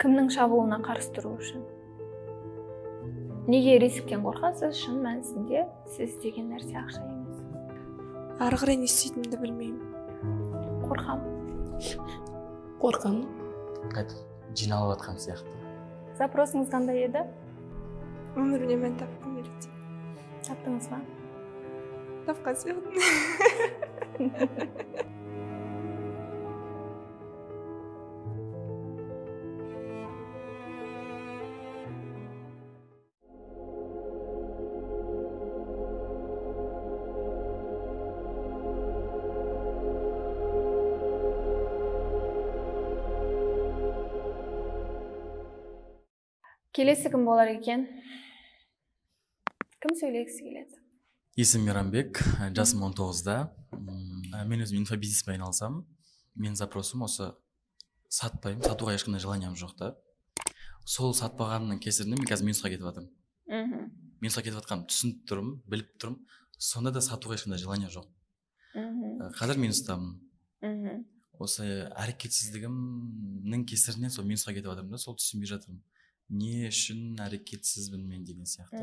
Кімнің шабуылына қарсы тұру үшін? Неге рисктен қорқасыз? Шын мәнісінде сіз деген нәрсе ақша емес. Ары қарай не істейтінімді білмеймін. Қорқамын. Қорқамын. Қайтып жиналып жатқан сияқты. Запросыңыз қандай еді? Өмірімде мән тапқым келеді. Таптыңыз ба? Тапқан сияқтымын. Келесі кім болар екен? Кім сөйлегісі келеді? Есімім Мейрамбек, жасым 19-да. Мен өзім инфобизнеспен айналысамын. Менің запросым осы: сатпаймын, сатуға ешқандай желаниям жоқ та. Сол сатпағанымның кесірінен мен қазір минусқа кетіп жатырмын. Минусқа кетіп жатқанымды түсініп тұрмын, біліп тұрмын. Сонда да сатуға ешқандай желание жоқ. Қазір минустамын. Осы әрекетсіздігімнің кесірінен сол минусқа кетіп жатырмын да, сол түсінбей жатырмын. Не үшін әрекетсізбін мен деген сияқты.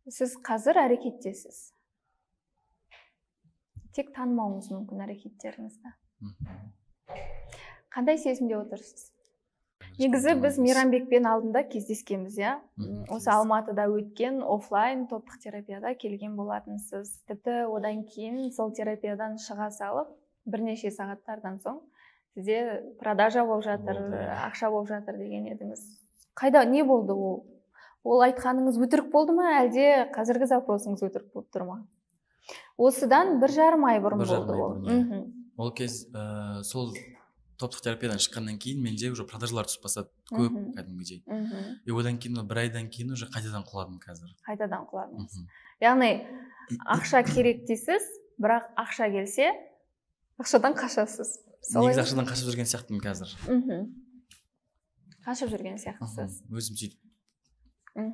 Сіз қазір әрекеттесіз. Тек танымауыңыз мүмкін әрекеттеріңізді. Қандай сезімде отырсыз? Негізі біз Мейрамбекпен алдында кездескенбіз, иә? Осы Алматыда өткен офлайн топтық терапияда келген болатынсыз. Тіпті одан кейін сол терапиядан шыға салып, бірнеше сағаттардан соң сізде продажа болып жатыр, ақша болып жатыр деген едіңіз. Қайда, не болды ол? Ол айтқаныңыз өтірік болды ма, әлде қазіргі запросыңыз өтірік болып тұр ма? Осыдан 1,5 ай бұрын болды ол. Ол кез сол топтық терапиядан шыққаннан кейін менде уже продажалар түсіп бастады көп кәдімгідей. И одан кейін бір айдан кейін уже қайтадан құладым қазір. Қайтадан құладыңыз. Яғни ақша керек дейсіз, бірақ ақша келсе, ақшадан қашасыз. Негізі ақшадан қашып жүрген сияқтымын қазір. Қашып жүрген сияқтысыз. Өзім сөйтіп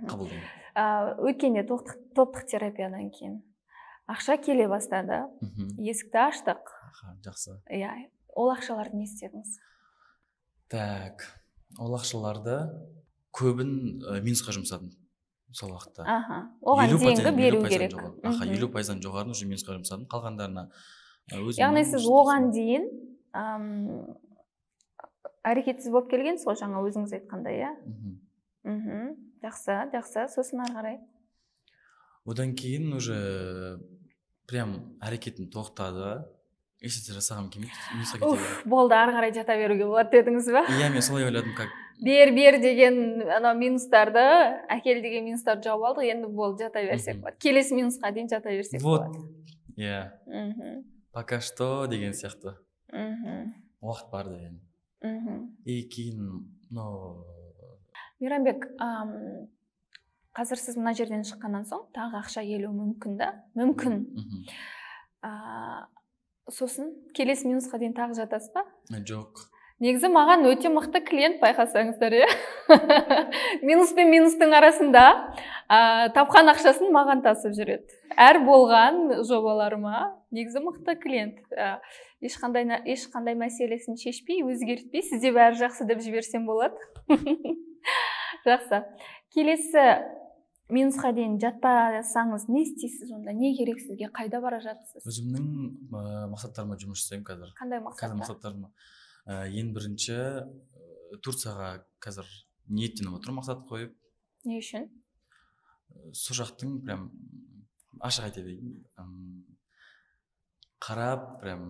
қабылдаймын. Өткенде топтық терапиядан кейін ақша келе бастады, есікті аштық. Жақсы. Иә, ол ақшаларды не істедіңіз? Так, ол ақшаларды көбін минусқа жұмсадым сол уақытта. Оған дейінгі беру керек. 50%-дан жоғарын уже минусқа жұмсадым, қалғандарына өзім. Яғни сіз оған дейін әрекетсіз болып келген, сол жаңа өзіңіз айтқандай, иә? Жақсы, жақсы. Сосын ары қарай. Одан кейін уже прям әрекетім тоқтады. Ешнәрсе жасағым келмейді. Уф, болды, ары қарай жата беруге болады дедіңіз ба? Иә, мен солай ойладым, как бер деген анау минустарды, әкел деген минустарды жауып алдық, енді болды, жата берсек болады. Келесі минусқа дейін жата берсек болады. Вот. Иә. Пока что деген сияқты. Уақыт бар деген. И кейін, Мейрамбек, қазір сіз мына жерден шыққаннан соң тағы ақша келуі мүмкін да? Мүмкін. Сосын келесі минусқа дейін тағы жатасыз ба? Жоқ. Негізі маған өте мықты клиент, байқасаңыздар, иә? Минус пен минустың арасында тапқан ақшасын маған тасып жүреді. Әр болған жобаларыма негізі мықты клиент. Ешқандай мәселесін шешпей, өзгертпей, сізде бәрі жақсы деп жіберсем болады. Жақсы. Келесі минусқа дейін жатпасаңыз не істейсіз онда? Не керек сізге? Қайда бара жатсыз? Өзімнің мақсаттарыма жұмыс жасаймын қазір. Қандай мақсаттар? Қазір мақсаттарыма ең бірінші Турцияға қазір ниеттеніп отырмын, мақсат қойып. Не үшін? Сол жақтың прям ашық айта берейін, қарап прям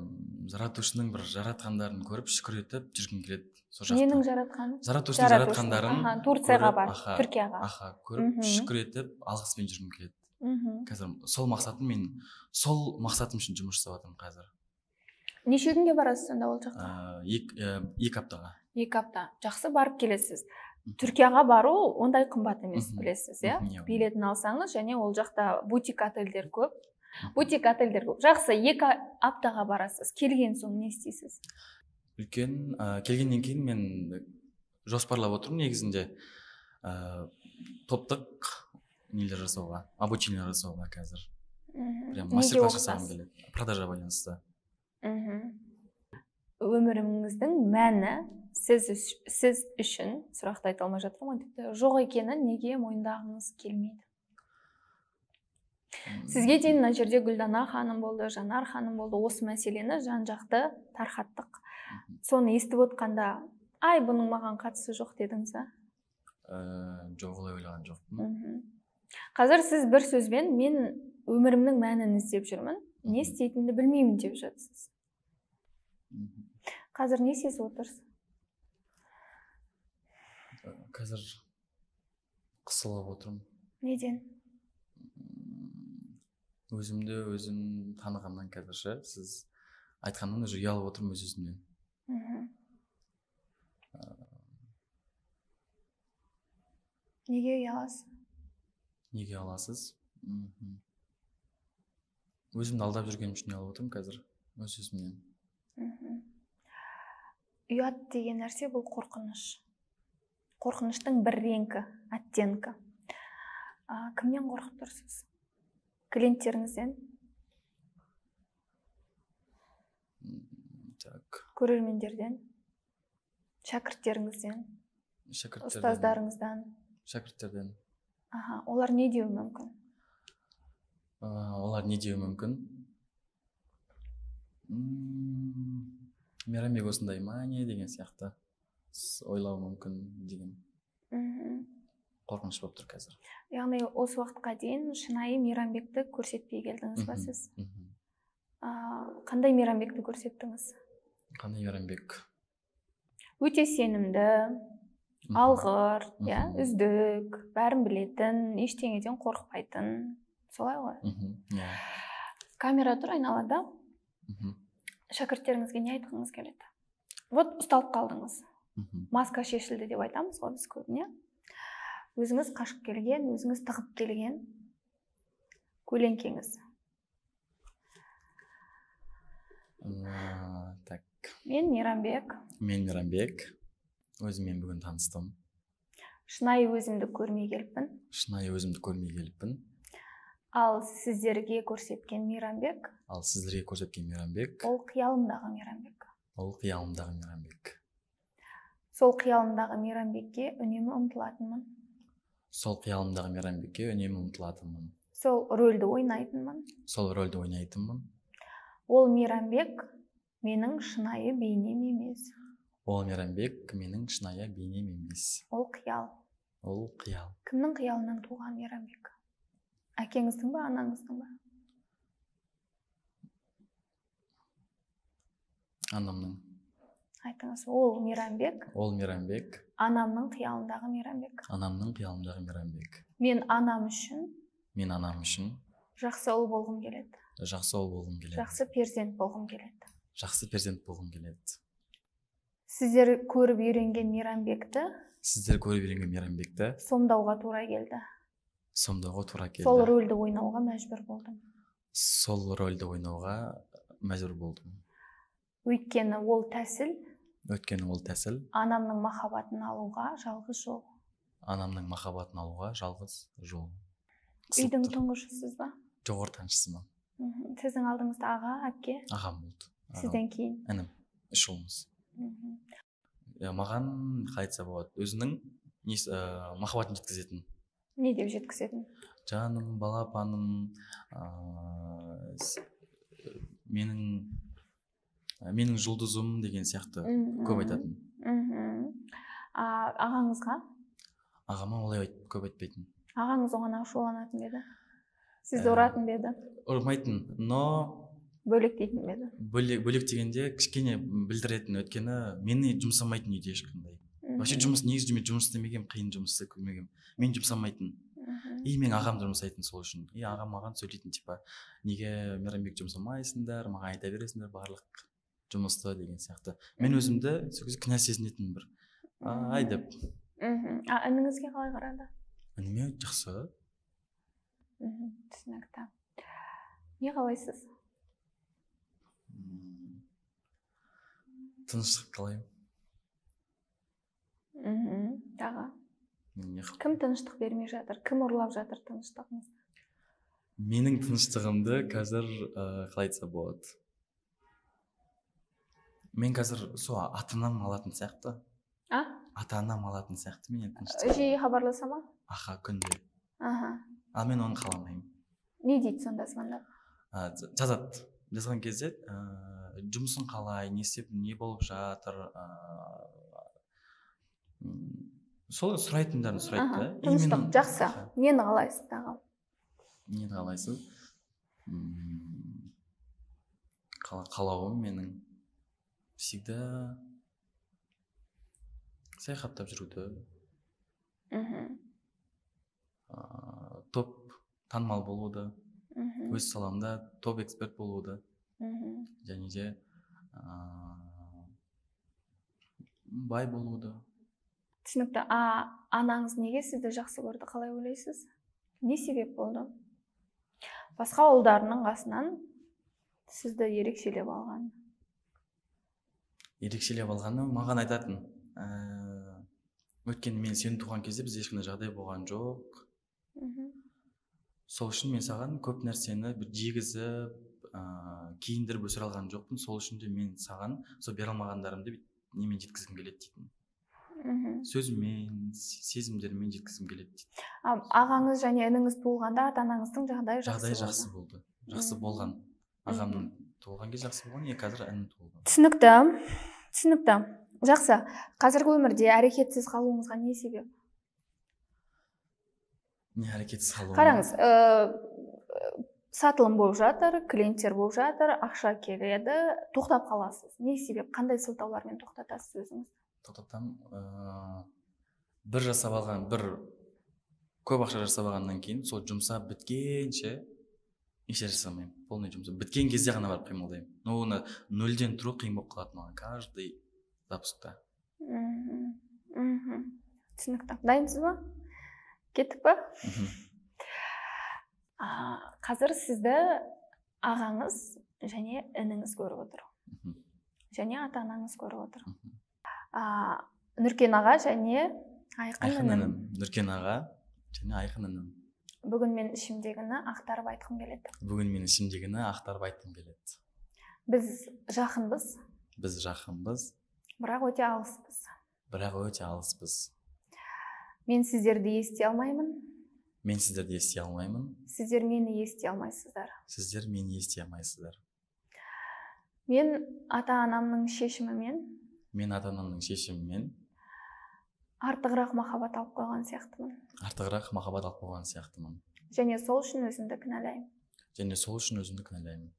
Заратушының бір жаратқандарын көріп шүкір етіп жүргім келеді. Сол жақта. Ненің жаратқаны? Заратушының жаратқандарын. Турцияға бар, Түркияға. Көріп шүкір етіп алғыспен жүргім келеді. Қазір сол мақсатым, мен сол мақсатым үшін жұмыс жасап жатырмын қазір. Неше күнге барасыз сонда ол жаққа? 2 аптаға. 2 апта. Жақсы, барып келесіз. Түркияға бару ондай қымбат емес, білесіз, иә? Билетін алсаңыз, және ол жақта бутик отельдер көп. Бутик отельдер көп. Жақсы, 2 аптаға барасыз. Келген соң не істейсіз? Үлкен, келгеннен кейін мен жоспарлап отырмын негізінде топтық нелер жасауға, обучение жасауға қазір. Прям мастер-класс жасағым келеді. Продажа байланысты. Өміріңіздің мәні Сіз үшін сұрақты айта алмай жатырмын ғой, тіпті жоқ екенін неге мойындағыңыз келмейді? Сізге дейін мына жерде Гүлдана ханым болды, Жанар ханым болды, осы мәселені жан-жақты тарқаттық. Соны естіп отқанда, ай, бұның маған қатысы жоқ дедіңіз ба? Жоқ, олай ойлаған жоқпын. Қазір сіз бір сөзбен мен өмірімнің мәнін іздеп жүрмін, не істейтінімді білмеймін деп жатсыз. Қазір не сезіп отырсыз? Қазір қысылып отырмын. Неден? Өзімді өзім танығаннан қазір ше, сіз айтқаннан уже ұялып отырмын өз өзімнен. Неге ұяласыз? Неге ұяласыз? Өзімді алдап жүргенім үшін ұялып отырмын қазір өз өзімнен. Ұят деген нәрсе бұл қорқыныш. Қорқыныштың бір реңкі, оттенкі. Кімнен қорқып тұрсыз? Клиенттеріңізден? Так. Көрермендерден? Шәкірттеріңізден? Ұстаздарыңыздан? Шәкірттерден. Аха, олар не деуі мүмкін? Олар не деуі мүмкін? Мейрамбек осындай ма, не деген сияқты ойлауы мүмкін деген қорқыныш болып тұр қазір. Яғни осы уақытқа дейін шынайы Мейрамбекті көрсетпей келдіңіз ба сіз? Қандай Мейрамбекті көрсеттіңіз? Қандай Мейрамбек? Өте сенімді, алғыр, үздік, бәрін білетін, ештеңеден қорықпайтын. Солай ғой? Камера тұр айналада. Шәкірттеріңізге не айтқыңыз келеді? Вот ұсталып қалдыңыз. Маска шешілді деп айтамыз ғой біз көбіне. Өзіңіз қашып келген, өзіңіз тығып келген көлеңкеңіз. Так. Мен Мейрамбек. Мен Мейрамбек. Өзіммен бүгін таныстым. Шынайы өзімді көрмей келіппін. Шынайы өзімді көрмей келіппін. Ал сіздерге көрсеткен Мейрамбек. Ал сіздерге көрсеткен Мейрамбек. Ол қиялымдағы Мейрамбек. Ол қиялымдағы Мейрамбек. Сол қиялымдағы Мейрамбекке үнемі ұмтылатынмын. Сол қиялымдағы Мейрамбекке үнемі ұмтылатынмын. Сол рөлді ойнайтынмын. Сол рөлді ойнайтынмын. Ол Мейрамбек менің шынайы бейнем емес. Ол Мейрамбек менің шынайы бейнем емес. Ол қиял. Ол қиял. Кімнің қиялынан туған Мейрамбек? Әкеңіздің ба, анаңыздың ба? Анамның. Айтыңыз, ол Мейрамбек. Ол Мейрамбек. Анамның қиялындағы Мейрамбек. Анамның қиялындағы Мейрамбек. Мен анам үшін. Мен анам үшін. Жақсы ұл болғым келеді. Жақсы ұл болғым келеді. Жақсы перзент болғым келеді. Жақсы перзент болғым келеді. Сіздер көріп үйренген Мейрамбекті. Сіздер көріп үйренген Мейрамбекті. Сомдауға тура келді. Сомдауға тура келді. Сол рөлді ойнауға мәжбүр болдым. Сол рөлді ойнауға мәжбүр болдым. Өйткені ол тәсіл. Өйткені ол тәсіл. Анамның махаббатын алуға жалғыз жол. Анамның махаббатын алуға жалғыз жол. Үйдің тұңғышысыз ба? Жоқ, ортаншысымын. Сіздің алдыңызда аға, әпке? Ағам болды. Сізден кейін? Інім, үш ұлмыз. Маған қалай айтса болады, өзінің махаббатын жеткізетін. Не деп жеткізетін? Жаным, балапаным, менің жұлдызым деген сияқты көп айтатын. Ағаңызға? Ағама олай көп айтпайтын. Ағаңыз оған ашуланатын ба еді? Сізді ұратын ба еді? Ұрмайтын, но бөлектейтін бе еді? Бөлек дегенде кішкене білдіретін, өйткені мені жұмсамайтын үйде ешқандай. Вообще жұмыс, негізі мен жұмыс істемегенмін, қиын жұмыс істеп көрмегенмін. Мен жұмсамайтын. И мен ағам жұмсайтын сол үшін. И ағам маған сөйлейтін, типа, неге Мейрамбек жұмсамайсыңдар, маған айта бересіңдер барлық жұмысты деген сияқты. Мен өзімді сол кезде кінә сезінетін бір. Ай деп. А ініңізге қалай қарады? Ініме жақсы. Түсінікті. Не қалайсыз? Тыныштық қалаймын. Тағы. Кім тыныштық бермей жатыр? Кім ұрлап жатыр тыныштығыңызды? Менің тыныштығымды қазір қалай айтса болады? Мен қазір сол ата-анам алатын сияқты. А? Ата-анам алатын сияқты менен тыныштық. Жиі хабарласа ма? Аха, күнде. Аха. Ал мен оны қаламаймын. Не дейді сонда звондап? Жазады. Жазған кезде жұмысың қалай, не істеп, не болып жатыр, сол сұрайтындарын сұрайды да. Тыныштық, жақсы. Нені қалайсыз тағы? Нені қалайсыз? Қалауым менің всегда саяхаттап жүруді. Топ танымал болуды. Өз саламда топ эксперт болуды. Және де бай болуды. Түсінікті. А анаңыз неге сізді жақсы көрді, қалай ойлайсыз? Не себеп болды? Басқа ұлдарының қасынан сізді ерекшелеп алған. Ерекшелеп алғаны маған айтатын. Өйткені мен сені туған кезде бізде ешқандай жағдай болған жоқ. Сол үшін мен саған көп нәрсені бір жегізіп, киіндіріп өсіре алған жоқпын. Сол үшін де мен саған сол бере алмағандарымды немен жеткізгім келеді дейтін. Сөзіммен, сезімдеріммен жеткізгім келеді дейді. Ағаңыз және ініңіз туылғанда ата-анаңыздың жағдайы жақсы болды. Жағдайы жақсы болды. Жақсы болған. Ағамның туылған кезде жақсы болған, қазір інім туылған. Түсінікті. Түсінікті. Жақсы. Қазіргі өмірде әрекетсіз қалуыңызға не себеп? Не әрекетсіз қалуым? Қараңыз, сатылым болып жатыр, клиенттер болып жатыр, ақша келеді, тоқтап қаласыз. Не себеп? Қандай сылтаулармен тоқтатасыз өзіңізді? Тоқтатам, бір жасап алған, бір көп ақша жасап алғаннан кейін сол жұмсап біткенше еш жасамаймын. Полный жұмсап біткен кезде ғана барып қимылдаймын. Но оны нөлден тұру қиын болып қалады маған каждый запускта. Түсінікті. Дайынсыз ба? Кеттік па? Қазір сізді ағаңыз және ініңіз көріп отыр. Және ата-анаңыз көріп отыр. Нұркен аға және Айқын інім. Нұркен аға және Айқын інім. Бүгін мен ішімдегіні ақтарып айтқым келеді. Бүгін мен ішімдегіні ақтарып айтқым келеді. Біз жақынбыз. Біз жақынбыз. Бірақ өте алыспыз. Бірақ өте алыспыз. Мен сіздерді ести алмаймын. Мен сіздерді ести алмаймын. Сіздер мені ести алмайсыздар. Сіздер мені ести алмайсыздар. Мен ата-анамның шешімімен. Мен ата-анамның шешімімен артығырақ махаббат алып қойған сияқтымын. Артығырақ махаббат алып қойған сияқтымын. Және сол үшін өзімді кінәлаймын. Және сол үшін өзімді кінәлаймын.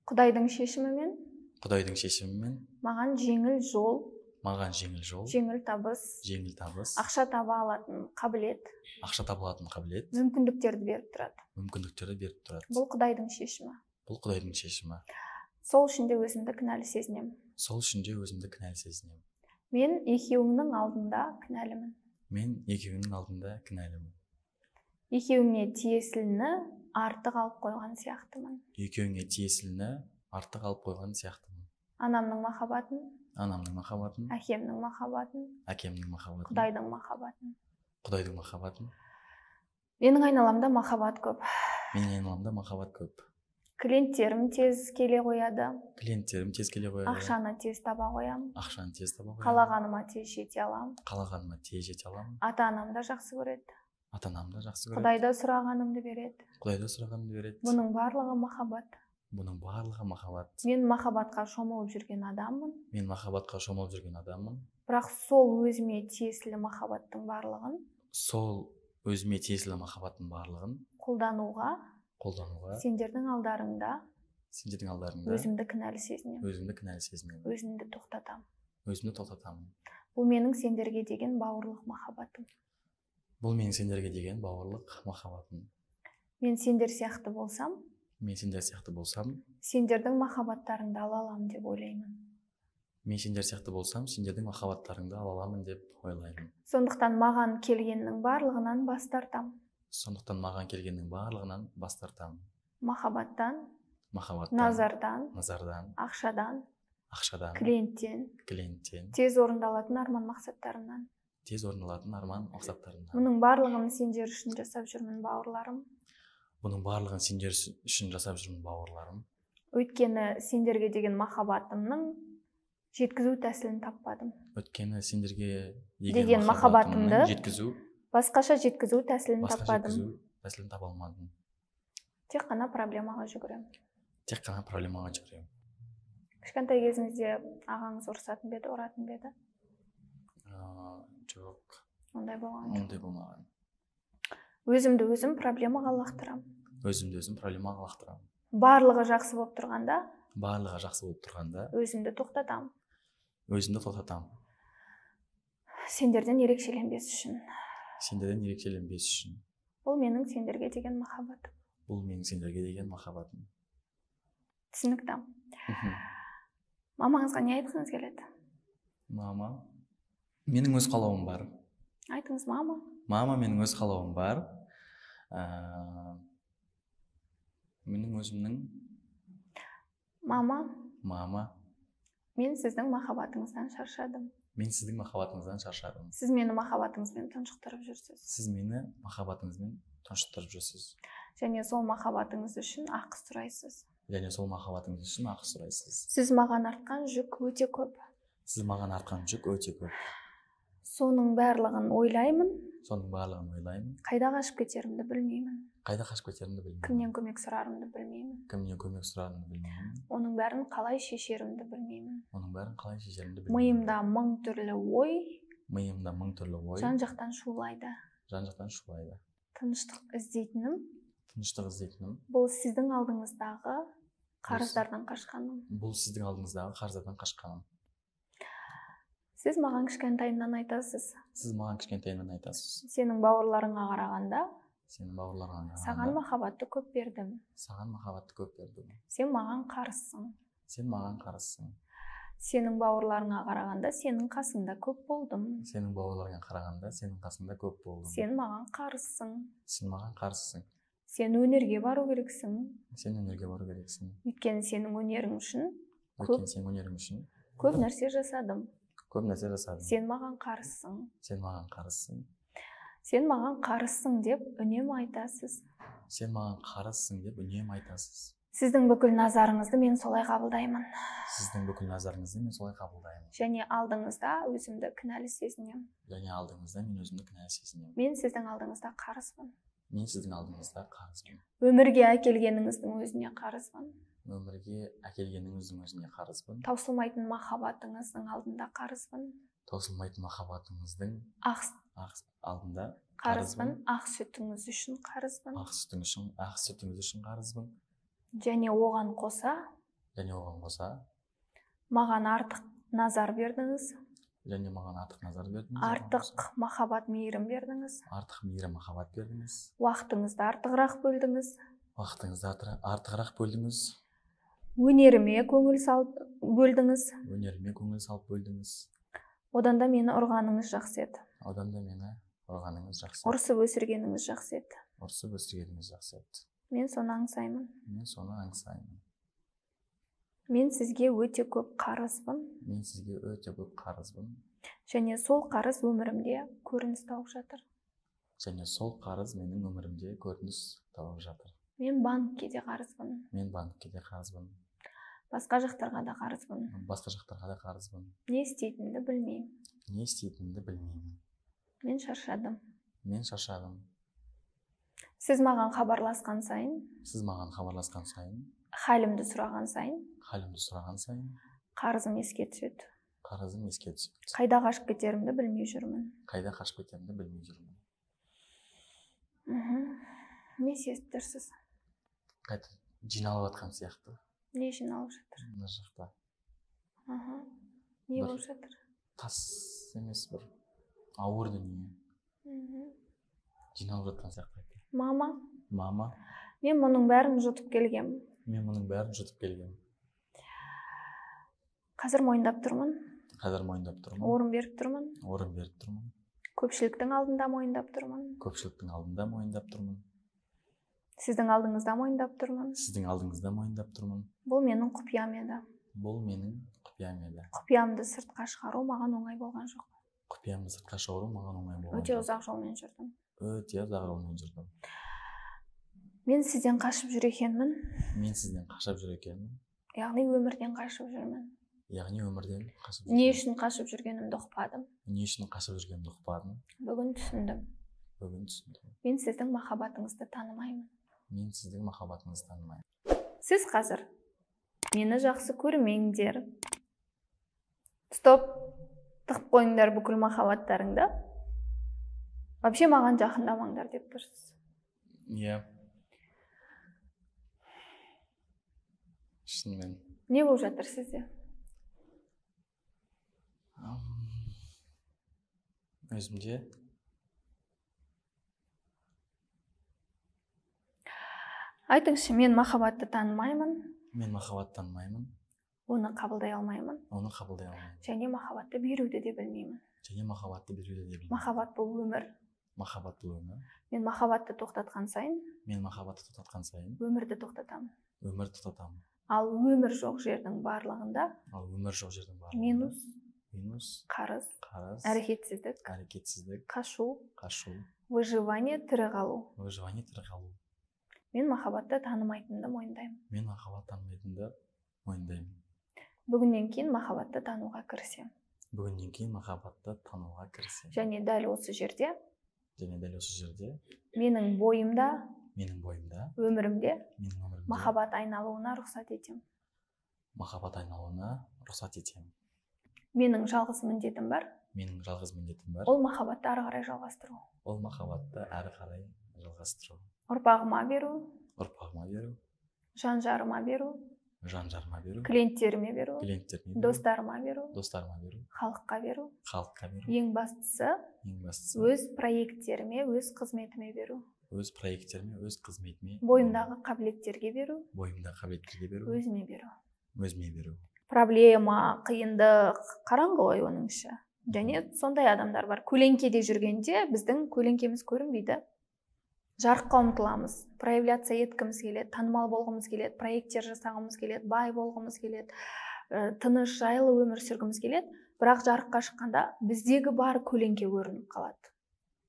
Құдайдың шешімімен. Құдайдың шешімімен маған жеңіл жол. Маған жеңіл жол. Жеңіл табыс. Жеңіл табыс. Ақша таба алатын қабілет. Ақша таба алатын қабілет. Мүмкіндіктерді беріп тұрады. Мүмкіндіктерді беріп тұрады. Бұл Құдайдың шешімі. Бұл Құдайдың шешімі. Сол үшін де өзімді кінәлі сезінемін. Сол үшін де өзімді кінәлі сезінемін. Мен екеуіңнің алдында кінәлімін. Мен екеуіңнің алдында кінәлімін. Екеуіңе тиесіліні артық алып қойған сияқтымын. Екеуіңе тиесіліні артық алып қойған сияқтымын. Анамның махаббатын. Анамның махаббатын. Әкемнің махаббатын. Әкемнің махаббатын. Құдайдың махаббатын. Құдайдың махаббатын. Менің айналамда махаббат көп. Менің айналамда махаббат көп. Клиенттерім тез келе қояды. Клиенттерім тез келе қояды. Ақшаны тез таба қоямын. Ақшаны тез таба қоямын. Қалағаныма тез жете аламын. Қалағаныма тез жете аламын. Ата-анам да жақсы көреді. Ата-анам да жақсы көреді. Құдай да сұрағанымды береді. Құдай да сұрағанымды береді. Бұның барлығы махаббат. Бұның барлығы махаббат. Мен махаббатқа шомылып жүрген адаммын. Мен махаббатқа шомылып жүрген адаммын. Бірақ сол өзіме тиесілі махаббаттың барлығын. Сол өзіме тиесілі махаббаттың барлығын қолдануға сендердің алдарыңда өзімді кінәлі сезінемін. Өзімді кінәлі сезінемін. Өзімді тоқтатамын. Өзімді тоқтатамын. Бұл менің сендерге деген бауырлық махаббатым. Бұл менің сендерге деген бауырлық махаббатым. Мен сендер сияқты болсам, мен сендер сияқты болсам, сендердің махаббаттарыңды ала аламын деп ойлаймын. Мен сендер сияқты болсам, сендердің махаббаттарыңды ала аламын деп ойлаймын. Сондықтан маған келгеннің барлығынан бас тартамын. Сондықтан маған келгеннің барлығынан бас тартамын. Махаббаттан, назардан, ақшадан, клиенттен, тез орындалатын арман мақсаттарымнан. Тез орындалатын арман мақсаттарымнан. Мұның барлығын сендер үшін жасап жүрмін, бауырларым. Бұның барлығын сендер үшін жасап жүрмін, бауырларым. Өйткені сендерге деген махаббатымның Жеткізу тәсілін таппадым. Өйткені сендерге деген махаббатымды жеткізу, басқаша жеткізу тәсілін таппадым. Жеткізу тәсілін таба алмадым. Тек қана проблемаға жүгіремін. Тек қана проблемаға жүгіремін. Кішкентай кезіңізде ағаңыз ұрсатын ба еді, ұратын ба еді? Жоқ. Ондай болған жоқ. Ондай болмаған. Өзімді өзім проблемаға лақтырамын. Өзімді өзім проблемаға лақтырамын. Барлығы жақсы болып тұрғанда, барлығы жақсы болып тұрғанда өзімді тоқтатамын. Өзімді тоқтатамын. Сендерден ерекшеленбес үшін. Сендерден ерекшеленбес үшін. Бұл менің сендерге деген махаббатым. Бұл менің сендерге деген махаббатым. Түсінікті. Мамаңызға не айтқыңыз келеді? Мама, менің өз қалауым бар. Айтыңыз, мама. Мама, менің өз қалауым бар. Менің өзімнің Мама. Мама. Мен сіздің махаббатыңыздан шаршадым. Мен сіздің махаббатыңыздан шаршадым. Сіз мені махаббатыңызбен тұншықтырып жүрсіз. Сіз мені махаббатыңызбен тұншықтырып жүрсіз. Және сол махаббатыңыз үшін ақы сұрайсыз. Және сол махаббатыңыз үшін ақы сұрайсыз. Сіз маған артқан жүк өте көп. Сіз маған артқан жүк өте көп. Соның барлығын ойлаймын. Соның барлығын ойлаймын. Қайда қашып кетерімді білмеймін. Қайда қашып кетерімді білмеймін. Кімнен көмек сұрарымды білмеймін. Кімнен көмек сұрарымды білмеймін. Оның бәрін қалай шешерімді білмеймін. Оның бәрін қалай шешерімді білмеймін. Миымда мың түрлі ой. Миымда мың түрлі ой. Жан-жақтан шулайды. Жан-жақтан шулайды. Тыныштық іздейтінім. Тыныштық іздейтінім. Бұл сіздің алдыңыздағы қарыздардан қашқаным. Бұл сіздің алдыңыздағы қарыздардан қашқаным. Сіз маған кішкентайымнан айтасыз. Сіз маған кішкентайымнан айтасыз. Сенің бауырларыңа қарағанда, сенің бауырларыңа қарағанда, саған махаббатты көп бердім. Саған махаббатты көп бердім. Сен маған қарызсың. Сен маған қарызсың. Сенің бауырларыңа қарағанда сенің қасыңда көп болдым. Сенің бауырларыңа қарағанда сенің қасыңда көп болдым. Сен маған қарызсың. Сен маған қарызсың. Сен өнерге бару керексің. Сен өнерге бару керексің. Өйткені сенің өнерің үшін Өйткені сенің өнерің үшін көп нәрсе жасадым. Көп нәрсе жасадым. Сен маған қарызсың. Сен маған қарызсың. Сен маған қарызсың деп үнемі айтасыз. Сен маған қарызсың деп үнемі айтасыз. Сіздің бүкіл назарыңызды мен солай қабылдаймын. Сіздің бүкіл назарыңызды мен солай қабылдаймын. Және алдыңызда өзімді кінәлі сезінемін. Және алдыңызда мен өзімді кінәлі сезінемін. Мен сіздің алдыңызда қарызбын. Мен сіздің алдыңызда қарызбын. Өмірге әкелгеніңіздің өзіне қарызбын. Өмірге әкелгеніңіздің өзіне қарызбын. Таусылмайтын махаббатыңыздың алдында қарызбын. Таусылмайтын махаббатыңыздың алдында қарызбын. Ақ сүтіңіз үшін қарызбын. Ақ сүтіңіз үшін қарызбын. Және оған қоса, және оған қоса маған артық назар бердіңіз. Және маған артық назар бердіңіз. Артық махаббат мейірім бердіңіз. Артық мейірім махаббат бердіңіз. Уақытыңызды артығырақ бөлдіңіз. Уақытыңызды артығырақ бөлдіңіз. Өнеріме көңіл салып бөлдіңіз. Өнеріме көңіл салып бөлдіңіз. Одан да мені ұрғаныңыз жақсы еді. Одан да мені ұрғаныңыз жақсы. Ұрсып өсіргеніңіз жақсы еді. Ұрсып өсіргеніңіз жақсы еді. Мен соны аңсаймын. Мен соны аңсаймын. Мен сізге өте көп қарызбын. Мен сізге өте көп қарызбын. Және сол қарыз өмірімде көрініс тауып жатыр. Және сол қарыз менің өмірімде көрініс тауып жатыр. Мен банкке де қарызбын. Мен банкке де қарызбын. Басқа жақтарға да қарызбын. Басқа жақтарға да қарызбын. Не істейтінімді білмеймін. Не істейтінімді білмеймін. Мен шаршадым. Мен шаршадым. Сіз маған хабарласқан сайын, Сіз маған хабарласқан сайын, халімді сұраған сайын, халімді сұраған сайын, қарызым еске түседі. Қарызым еске түседі. Қайда қашып кетерімді білмей жүрмін. Қайда қашып кетерімді білмей жүрмін. Не сезіп тұрсыз? Қайта жиналып жатқан сияқты. Не жиналып жатыр? Мына жақта. Не болып жатыр? Тас емес, бір ауыр дүние. Жиналып жатқан сияқты. Мама. Мама. Мен мұның бәрін жұтып келгем. Мен мұның бәрін жұтып келгем. Қазір мойындап тұрмын. Қазір мойындап тұрмын. Орын беріп тұрмын. Орын беріп тұрмын. Көпшіліктің алдында мойындап тұрмын. Көпшіліктің алдында мойындап тұрмын. Сіздің алдыңызда мойындап тұрмын. Сіздің алдыңызда мойындап тұрмын. Бұл менің құпиям еді. Бұл менің құпиям еді. Құпиямды сыртқа шығару маған оңай болған жоқ. Құпиямды сыртқа шығару маған оңай болған жоқ. Өте ұзақ жолмен жүрдім. Өте ұзақ жолмен жүрдім. Мен сізден қашып жүр екенмін. Мен сізден қашып жүр екенмін. Яғни өмірден қашып жүрмін. Яғни өмірден қашып. Не үшін қашып жүргенімді ұқпадым. Не үшін қашып жүргенімді ұқпадым. Бүгін түсіндім. Бүгін түсіндім. Мен сіздің махаббатыңызды танымаймын. Мен сіздің махаббатыңызды танымаймын. Сіз қазір мені жақсы көрмеңдер. Стоп. Тығып қойыңдар бүкіл махаббаттарыңды. Вообще маған жақындамаңдар деп тұрсыз. Иә. Шынымен. Не болып жатыр сізде? Өзімде. Айтыңызшы, мен махаббатты танымаймын. Мен махаббатты танымаймын. Оны қабылдай алмаймын. Оны қабылдай алмаймын. Және махаббатты беруді де білмеймін. Және махаббатты беруді де білмеймін. Махаббат бұл өмір. Махаббат бұл өмір. Мен махаббатты тоқтатқан сайын. Мен махаббатты тоқтатқан сайын. Өмірді тоқтатамын. Өмірді тоқтатамын. Ал өмір жоқ жердің барлығында. Ал өмір жоқ жердің барлығында. Минус. Минус. Қарыз. Қарыз. Әрекетсіздік. Әрекетсіздік. Қашу. Қашу. Выживание, тірі қалу. Выживание, тірі қалу. Мен махаббатты танымайтынымды мойындаймын. Мен махаббат танымайтынымды мойындаймын. Бүгіннен кейін махаббатты тануға кірісемін. Бүгіннен кейін махаббатты тануға кірісемін. Және дәл осы жерде. Және дәл осы жерде. Менің бойымда. Менің бойымда. Өмірімде. Менің өмірімде. Махаббат айналуына рұқсат етемін. Махаббат айналуына рұқсат етемін. Менің жалғыз міндетім бар. Менің жалғыз міндетім бар. Ол махаббатты ары қарай жалғастыру. Ол махаббатты әрі қарай жалғастыру. Ұрпағыма беру. Ұрпағыма беру. Жан жарыма беру. Жан жарыма беру. Клиенттеріме беру. Клиенттеріме беру. Достарыма беру. Достарыма беру. Халыққа беру. Халыққа беру. Ең бастысы, ең бастысы өз проекттеріме, өз қызметіме беру. Өз проекттеріме, өз қызметіме. Бойымдағы қабілеттерге беру. Бойымдағы қабілеттерге беру. Өзіме беру. Өзіме беру. Проблема, қиындық, қараңғы ғой оның іші. Және сондай адамдар бар. Көлеңкеде жүргенде біздің көлеңкеміз көрінбейді. Жарыққа ұмтыламыз, проявляция еткіміз келеді, танымал болғымыз келеді, проекттер жасағымыз келеді, бай болғымыз келеді, тыныш, жайлы өмір сүргіміз келеді. Бірақ жарыққа шыққанда біздегі бар көлеңке көрініп қалады.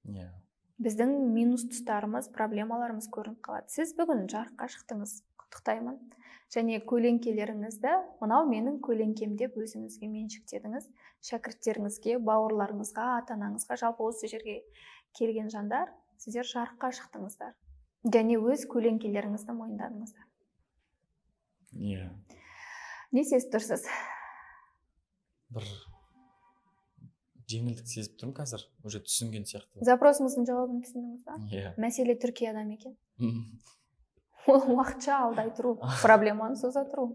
Yeah. Біздің минус тұстарымыз, проблемаларымыз көрініп қалады. Сіз бүгін жарыққа шықтыңыз, құттықтаймын. Және көлеңкелеріңізді мынау менің көлеңкем деп өзіңізге меншіктедіңіз. Шәкірттеріңізге, бауырларыңызға, ата-анаңызға, жалпы осы жерге келген жандар, сіздер жарыққа шықтыңыздар. Және өз көлеңкелеріңізді мойындадыңыздар. Иә. Не сезіп тұрсыз? Бір жеңілдік сезіп тұрмын қазір, уже түсінген сияқты. Запросыңыздың жауабын түсіндіңіз ба? Иә. Мәселе Түркияда ма екен? Ол уақытша алдай тұру, проблеманы соза тұру.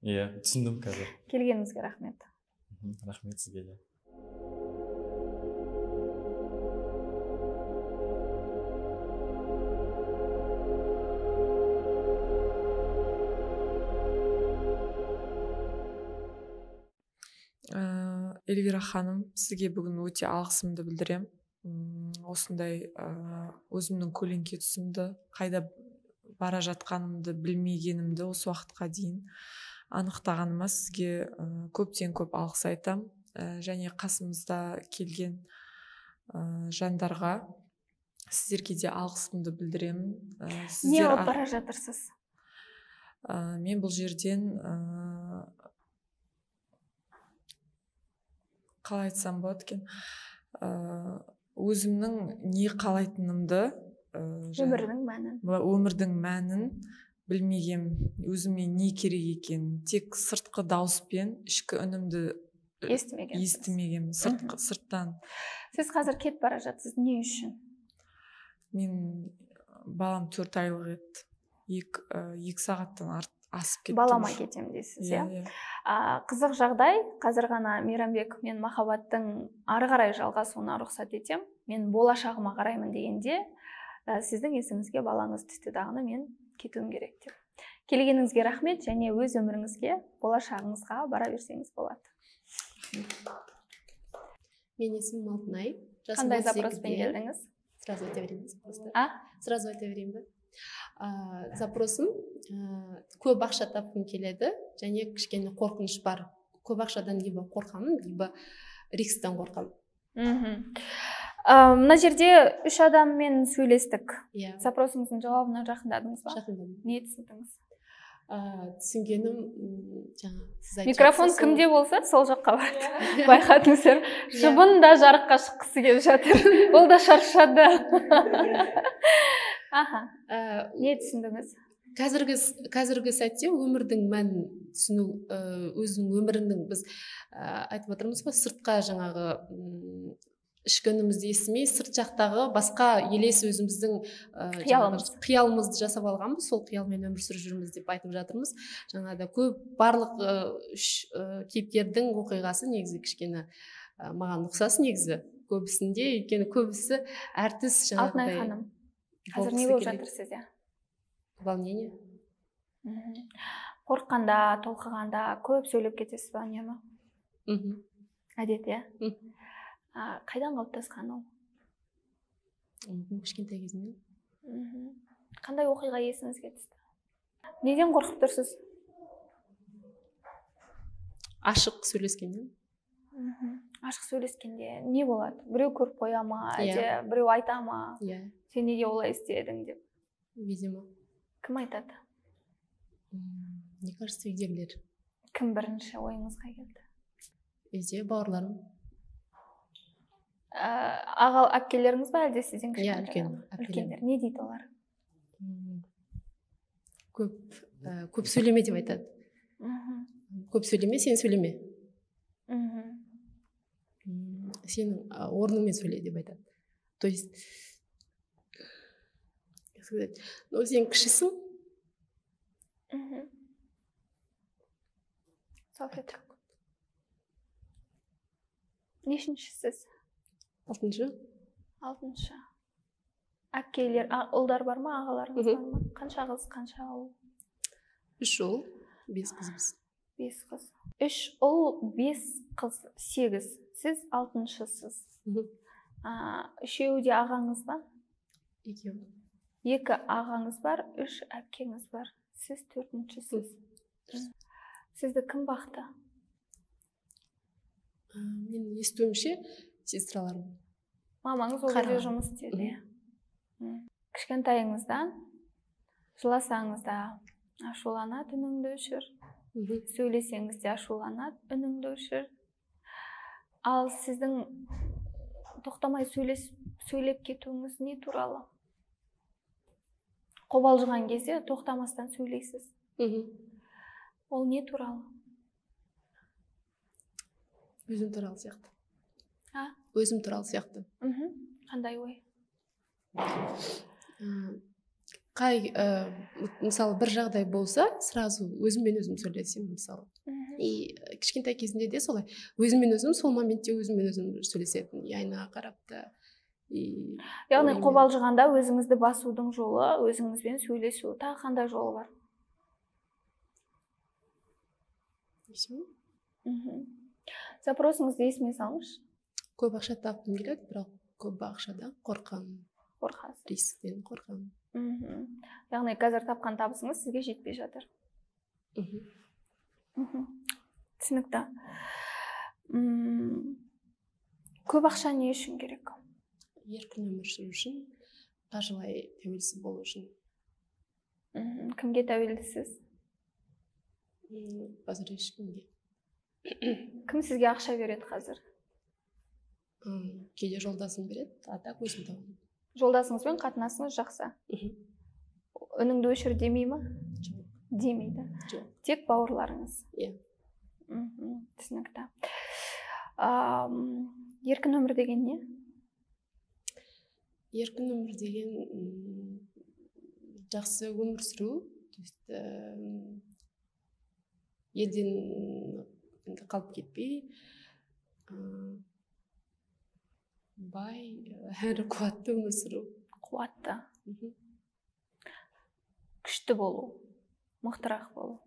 Иә, түсіндім қазір. Келгеніңізге рахмет. Рахмет сізге де. Эльвира ханым, сізге бүгін өте алғысымды білдірем. Осындай өзімнің көлеңке тұсымды, қайда бара жатқанымды білмегенімді осы уақытқа дейін анықтағаныма сізге көптен көп алғыс айтам. Және қасымызда келген жандарға сіздерге де алғысымды білдіремін. Не алып бара жатырсыз? Мен бұл жерден қалай айтсам болады екен, өзімнің не қалайтынымды, өмірдің мәнін, өмірдің мәнін білмегем, өзіме не керек екенін, тек сыртқы дауыспен ішкі үнімді естімегем, сырттан. Сіз қазір кетіп бара жатсыз, не үшін? Мен балам 4 айлық еді, 2 сағаттан асып кеттім. Балама кетем дейсіз, иә? Қызық жағдай, қазір ғана Мейрамбек, мен махаббаттың ары қарай жалғасуына рұқсат етем, мен болашағыма қараймын дегенде, сіздің есіңізге балаңыз түсті дағыны, мен кетуім керек деп. Келгеніңізге рахмет, және өз өміріңізге, болашағыңызға бара берсеңіз болады. Мен есімім Алтынай. Қандай запроспен келдіңіз? Сразу айта берейін запросты. Сразу айта берейін бе? Запросым көп ақша тапқым келеді, және кішкене қорқыныш бар. Көп ақшадан либо қорқамын, либо рисктен қорқамын. Мына жерде 3 адаммен сөйлестік. Yeah. Запросыңыздың жауабына жақындадыңыз ба? Жақындадым. Не түсіндіңіз? Түсінгенім, жаңа сіз айтып Микрофон кімде болса, сол жаққа барады. Байқадыңыздар, шыбын да жарыққа шыққысы келіп жатыр. Ол да шаршады. Аха. Не түсіндіңіз? Қазіргі сәтте өмірдің мәнін түсіну, өзінің өмірінің, біз айтып отырмыз ғой, сыртқа жаңағы ішкі үнімізді естімей, сырт жақтағы басқа елес өзіміздің қиялымызды жасап алғанбыз, сол қиялмен өмір сүріп жүрміз деп айтып жатырмыз. Жаңағыда көп барлық үш кейіпкердің оқиғасы негізі кішкене маған ұқсас негізі көбісінде, өйткені көбісі әртіс жаңағыдай. Алтынай ханым, қазір не болып жатыр сізде? Волнение. Қорыққанда, толқығанда көп сөйлеп кетесіз ба үнемі? Әдет, иә? Қайдан қалыптасқан ол? Мүмкін кішкентай кезімнен. Қандай оқиға есіңізге түсті? Неден қорқып тұрсыз? Ашық сөйлескеннен. Ашық сөйлескенде не болады? Біреу көріп қоя ма, әлде біреу айта ма? Иә. Сен неге олай істедің деп? Видимо. Кім айтады? Мне кажется, үйдегілер. Кім бірінші ойыңызға келді? Үйде бауырларым. Аға әпкелеріңіз ба, әлде сізден кішкентай? Иә, үлкен. Үлкендер. Не дейді олар? Көп сөйлеме деп айтады. Көп сөйлеме, сен сөйлеме. Сенің орныңмен сөйле деп айтады. То есть, сказать, ну, сен кішісің. Салфетка. Нешіншісіз? Алтыншы. Алтыншы. Әпкелер, ұлдар бар ма, ағаларыңыз бар ма? Қанша қыз, қанша ұл? 3 ұл, 5 қызбыз. 5 қыз. 3 ұл, 5 қыз, 8. Сіз алтыншысыз. Үшеуі де ағаңыз ба? Екеуі. 2 ағаңыз бар, 3 әпкеңіз бар. Сіз төртіншісіз. Сізді кім бақты? Мен естуімше, сестраларым. Мамаңыз ол жерде жұмыс істеді. Кішкентайыңыздан жыласаңыз да ашуланады, үніңді өшір. Сөйлесеңіз де ашуланады, үніңді өшір. Ал сіздің тоқтамай сөйлеп кетуіңіз не туралы? Қобалжыған кезде тоқтамастан сөйлейсіз. Ол не туралы? Өзім туралы сияқты. Өзім туралы сияқты. Қандай ой? Қай, мысалы, бір жағдай болса, сразу өзіммен өзім сөйлесемін, мысалы. И кішкентай кезінде де солай. Өзіммен өзім сол моментте өзіммен өзім сөйлесетін, и айнаға қарап та. Яғни қобалжығанда өзіңізді басудың жолы, өзіңізбен сөйлесу. Тағы қандай жолы бар? Запросыңызды есіме салыңызшы. Көп ақша тапқым келеді, бірақ көп ақшадан қорқамын. Қорқасыз. Рисктен қорқамын. Яғни қазір тапқан табысыңыз сізге жетпей жатыр. Түсінікті. Көп ақша не үшін керек? Еркін өмір сүру үшін, қаржылай тәуелсіз болу үшін. Кімге тәуелдісіз? Қазір ешкімге. Кім сізге ақша береді қазір? Кейде жолдасым береді, а так өзім табамын. Жолдасыңызбен қатынасыңыз жақсы? Үніңді өшір демей ма? Жоқ. Демейді. Жоқ. Тек бауырларыңыз? Иә. Түсінікті. Еркін өмір деген не? Еркін өмір деген жақсы өмір сүру, то есть елден қалып кетпей, бай әрі қуатты өмір сүру. Қуатты. Күшті болу, мықтырақ болу.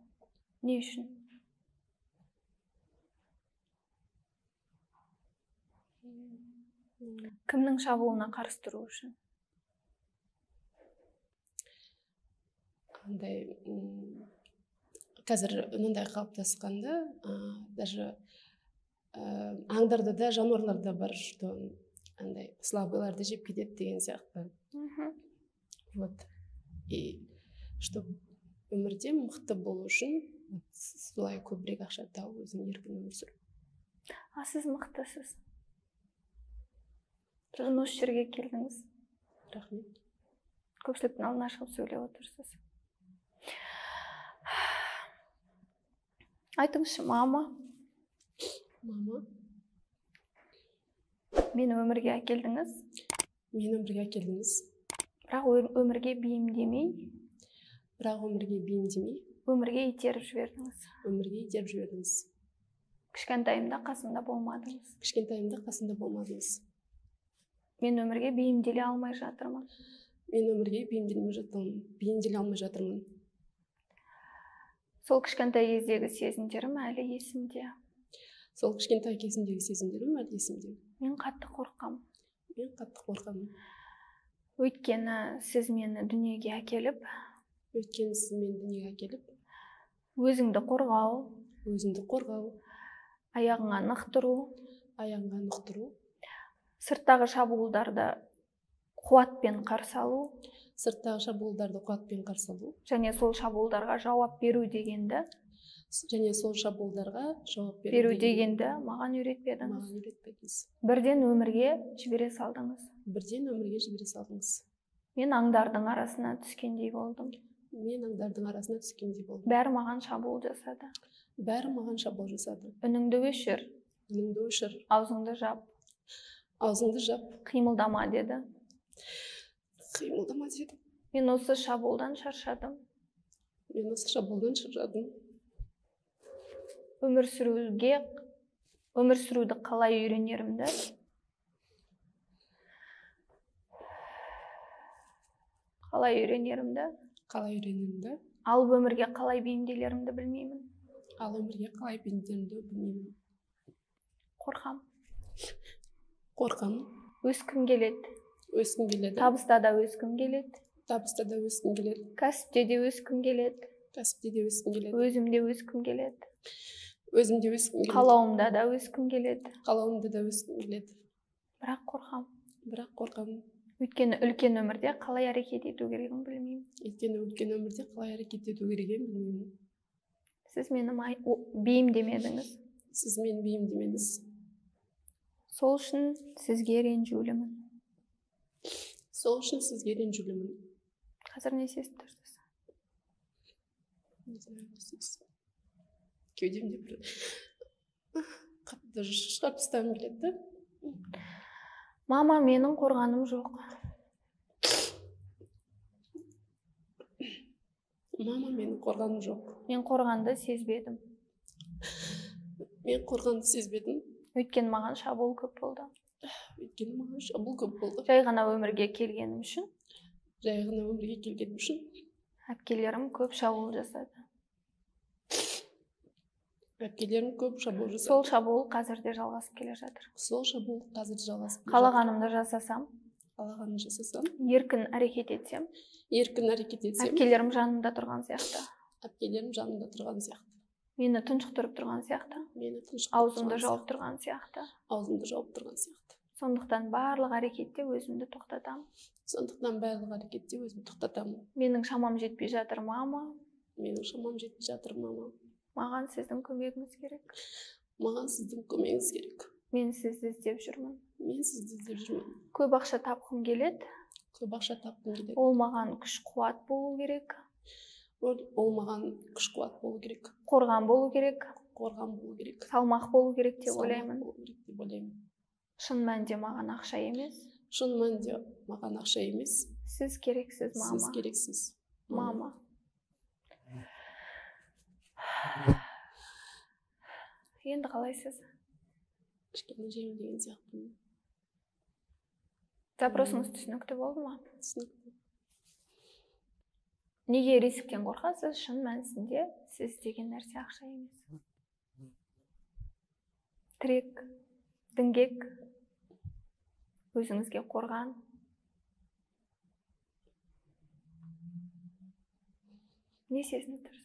Не үшін? Кімнің шабуылына қарсы тұру үшін? Андай, қазір мындай қалыптасқанда, даже аңдарда да, жануарларда бар, что андай слабыйларды жеп кетеді деген сияқты. Вот. И чтоб Өмірде мықты болу үшін солай көбірек ақша тауып, өзің еркін өмір сүру. А сіз мықтысыз. Бүгін осы жерге келдіңіз. Рахмет. Көпшіліктің алдына шығып сөйлеп отырсыз. Айтыңызшы, мама. Мама. Мені өмірге әкелдіңіз. Мені өмірге әкелдіңіз. Бірақ өмірге бейімдемей. Бірақ өмірге бейімдемей. Өмірге итеріп жібердіңіз. Өмірге итеріп жібердіңіз. Кішкентайымда қасымда болмадыңыз. Кішкентайымда қасымда болмадыңыз. Мен өмірге бейімделе алмай жатырмын. Мен өмірге бейімделе алмай жатырмын. Сол кішкентай кездегі сезімдерім әлі есімде. Сол кішкентай кезімдегі сезімдерім әлі есімде. Мен қатты қорқамын. Мен қатты қорқамын. Өйткені сіз мені дүниеге әкеліп, Өйткені сіз мені дүниеге әкеліп, өзіңді қорғау, өзіңді қорғау, аяғыңа нық тұру, аяғыңа нық тұру, сырттағы шабуылдарды қуатпен қарсы алу, сырттағы шабуылдарды қуатпен қарсы алу, және сол шабуылдарға жауап беру дегенді, және сол шабуылдарға жауап беру дегенді маған үйретпедіңіз. Маған үйретпедіңіз. Бірден өмірге жібере салдыңыз. Бірден өмірге жібере салдыңыз. Мен аңдардың арасына түскендей болдым. Мен аңдардың арасына түскендей болдым. Бәрі маған шабуыл жасады. Бәрі маған шабуыл жасады. Үніңді өшір. Үніңді өшір. Аузыңды жап. Аузыңды жап. Қимылдама деді. Қимылдама деді. Мен осы шабуылдан шаршадым. Мен осы шабуылдан шаршадым. Өмір сүруді қалай үйренерімді қалай үйренерімді қалай үйренерімді алып өмірге қалай бейімделерімді білмеймін. Ал өмірге қалай бейімделерімді білмеймін. Қорқам. Қорқам. Өскім келеді. Өскім келеді. Табыста да өскім келеді. Табыста да өскім келеді. Кәсіпте де өскім келеді. Кәсіпте де өскім келеді. Өзім де өскім келеді. Өзім де өскім келеді. Қалауымда да өскім келеді. Қалауымда да өскім келеді. Бірақ қорқам. Бірақ қорқам. Өйткені үлкен өмірде қалай әрекет ету керегін білмеймін. Өйткені үлкен өмірде қалай әрекет ету керегін білмеймін. Сіз мені бейімдемедіңіз. Сіз мені бейімдемедіңіз. Сол үшін сізге ренжулімін. Сол үшін сізге ренжулімін. Қазір не сезіп тұрсыз? Не знаю, не сезіп. Кеудемде бір қатты шығарып тастағым келеді. Мама, менің қорғаным жоқ. Мама, менің қорғаным жоқ. Мен қорғанды сезбедім. Мен қорғанды сезбедім. Өйткені маған шабуыл көп болды. Өйткені маған шабуыл көп болды. Жай ғана өмірге келгенім үшін. Жай ғана өмірге келгенім үшін. Әпкелерім көп шабуыл жасады. Әпкелерім көп шабуыл жасады. Сол шабуыл қазір де жалғасып келе жатыр. Сол шабуыл қазір жалғасып келе жатыр. Қалағанымды жасасам, қалағанымды жасасам, еркін әрекет етсем, еркін әрекет етсем, әпкелерім жанымда тұрған сияқты. Әпкелерім жанымда тұрған сияқты. Мені тұншықтырып тұрған сияқты. Мені тұншықтырып, аузымды жауып тұрған сияқты. Аузымды жауып тұрған сияқты. Сондықтан барлық әрекетте өзімді тоқтатамын. Сондықтан барлық әрекетте өзімді тоқтатамын. Менің шамам жетпей жатыр, мама. Менің шамам жетпей жатыр, мама. Маған сіздің көмегіңіз керек. Маған сіздің көмегіңіз керек. Мен сізді іздеп жүрмін. Мен сізді іздеп жүрмін. Көп ақша тапқым келеді. Көп ақша тапқым келеді. Ол маған күш қуат болу керек. Ол маған күш қуат болу керек. Қорған болу керек. Қорған болу керек. Салмақ болу керек деп ойлаймын. Салмақ болу керек деп ойлаймын. Шын мәнінде маған ақша емес. Шын мәнінде маған ақша емес. Сіз керексіз, мама. Сіз керексіз, мама. Енді қалайсыз? Кішкене жеңілдеген сияқтымын. Запросыңыз түсінікті болды ма? Түсінікті. Неге рисктен қорқасыз? Шын мәнісінде сіз деген нәрсе ақша емес. Тірек, діңгек, өзіңізге қорған. Не сезініп тұрсыз?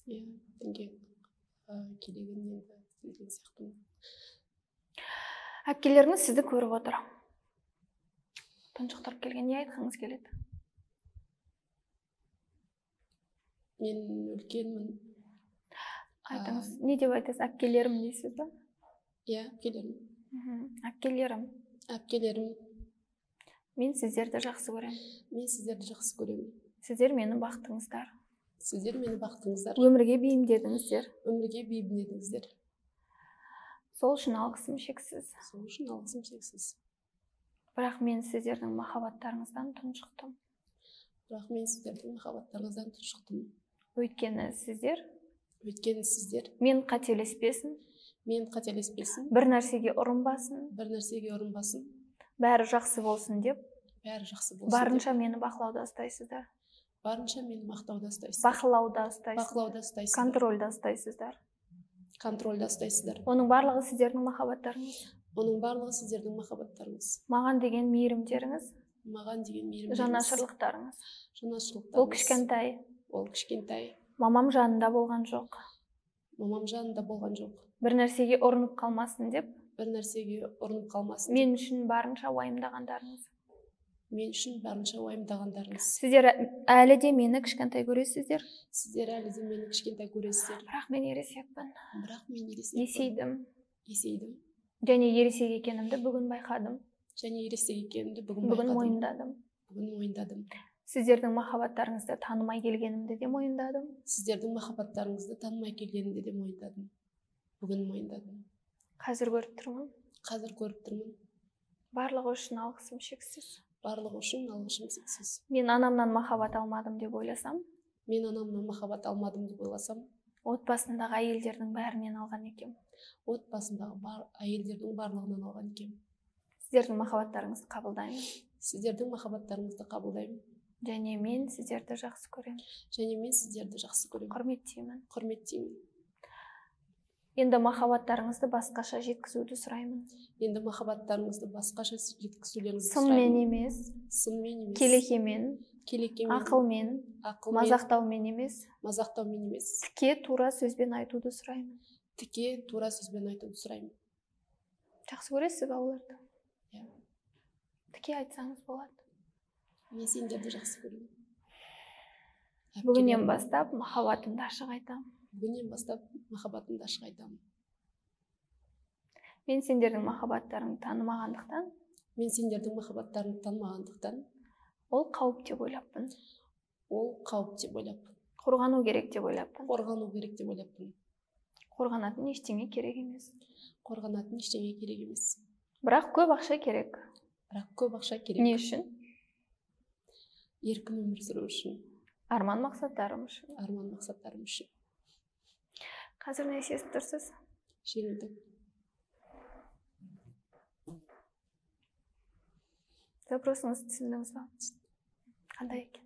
Иә, діңгек керегін енді сезген сияқтымын. Әпкелеріңіз сізді көріп отыр. Тұншықтырып келген, не айтқыңыз келеді? Мен үлкенмін. Айтыңыз, не деп айтасыз? Әпкелерім дейсіз ба? Иә, әпкелерім. Әпкелерім. Әпкелерім. Мен сіздерді жақсы көремін. Мен сіздерді жақсы көремін. Сіздер мені бақтыңыздар. Сіздер мені бақтыңыздар. Өмірге бейімдедіңіздер. Өмірге бейімдедіңіздер. Сол үшін алғысым шексіз. Сол үшін алғысым шексіз. Бірақ мен сіздердің махаббаттарыңыздан тұншықтым. Бірақ мен сіздердің махаббаттарыңыздан тұншықтым. Өйткені сіздер. Өйткені сіздер. Мен қателеспесін. Мен қателеспесін. Бір нәрсеге ұрынбасын. Бір нәрсеге ұрынбасын. Бәрі жақсы болсын деп. Бәрі жақсы болсын. Барынша мені бақылауда ұстайсыздар. Барынша мені мақтауда ұстайсыздар. Бақылауда ұстайсыздар. Бақылауда ұстайсыздар. Контрольда ұстайсыздар. Контрольда ұстайсыздар. Оның барлығы сіздердің махаббаттарыңыз. Оның барлығы сіздердің махаббаттарыңыз. Маған деген мейірімдеріңіз. Маған деген мейірімдеріңіз. Жанашырлықтарыңыз. Жанашырлықтарыңыз. Ол кішкентай. Ол кішкентай. Мамам жанында болған жоқ. Мамам жанында болған жоқ. Бір нәрсеге ұрынып қалмасын деп. Бір нәрсеге ұрынып қалмасын. Мен үшін барынша уайымдағандарыңыз. Мен үшін барынша уайымдағандарыңыз. Сіздер әлі де мені кішкентай көресіздер. Сіздер әлі де мені кішкентай көресіздер. Бірақ мен ересекпін. Бірақ мен ересекпін. Есейдім. Есейдім. Және ересек екенімді бүгін байқадым. Және ересек екенімді бүгін байқадым. Бүгін мойындадым. Бүгін мойындадым. Сіздердің махаббаттарыңызды танымай келгенімді де мойындадым. Сіздердің махаббаттарыңызды танымай келгенімді де мойындадым. Бүгін мойындадым. Қазір көріп тұрмын. Қазір көріп тұрмын. Барлығы үшін алғысым шексіз. Барлығы үшін алғысым шексіз. Мен анамнан махаббат алмадым деп ойласам. Мен анамнан махаббат алмадым деп ойласам. Отбасындағы әйелдердің бәрінен алған екем. Отбасындағы бар әйелдердің барлығынан алған екем. Сіздердің махаббаттарыңызды қабылдаймын. Сіздердің махаббаттарыңызды қабылдаймын. Және мен сіздерді жақсы көремін. Және мен сіздерді жақсы көремін. Құрметтеймін. Құрметтеймін. Енді махаббаттарыңызды басқаша жеткізуді сұраймын. Енді махаббаттарыңызды басқаша жеткізулеріңізді сұраймын. Сынмен емес, сынмен емес, келекемен, келекемен, ақылмен, ақылмен, мазақтаумен емес, мазақтаумен емес, тіке тура сөзбен айтуды сұраймын. Тіке тура сөзбен айтуды сұраймын. Жақсы көресіз бе оларды? Иә. Тіке айтсаңыз болады. Мен сендерді жақсы көремін. Бүгіннен бастап махаббатымды ашық айтамын. Бүгіннен бастап махаббатымды ашық айтамын. Мен сендердің махаббаттарыңды танымағандықтан, мен сендердің махаббаттарыңды танымағандықтан, ол қауіп деп ойлаппын. Ол қауіп деп ойлаппын. Қорғану керек деп ойлаппын. Қорғану керек деп ойлаппын. Қорғанатын ештеңе керек емес. Қорғанатын ештеңе керек емес. Бірақ көп ақша керек. Бірақ көп ақша керек. Не үшін? Еркін өмір сүру үшін. Арман мақсаттарым үшін. Арман мақсаттарым үшін. Қазір не сезіп тұрсыз? Жеңілдік. Запросыңызды түсіндіңіз ба? Қандай екен?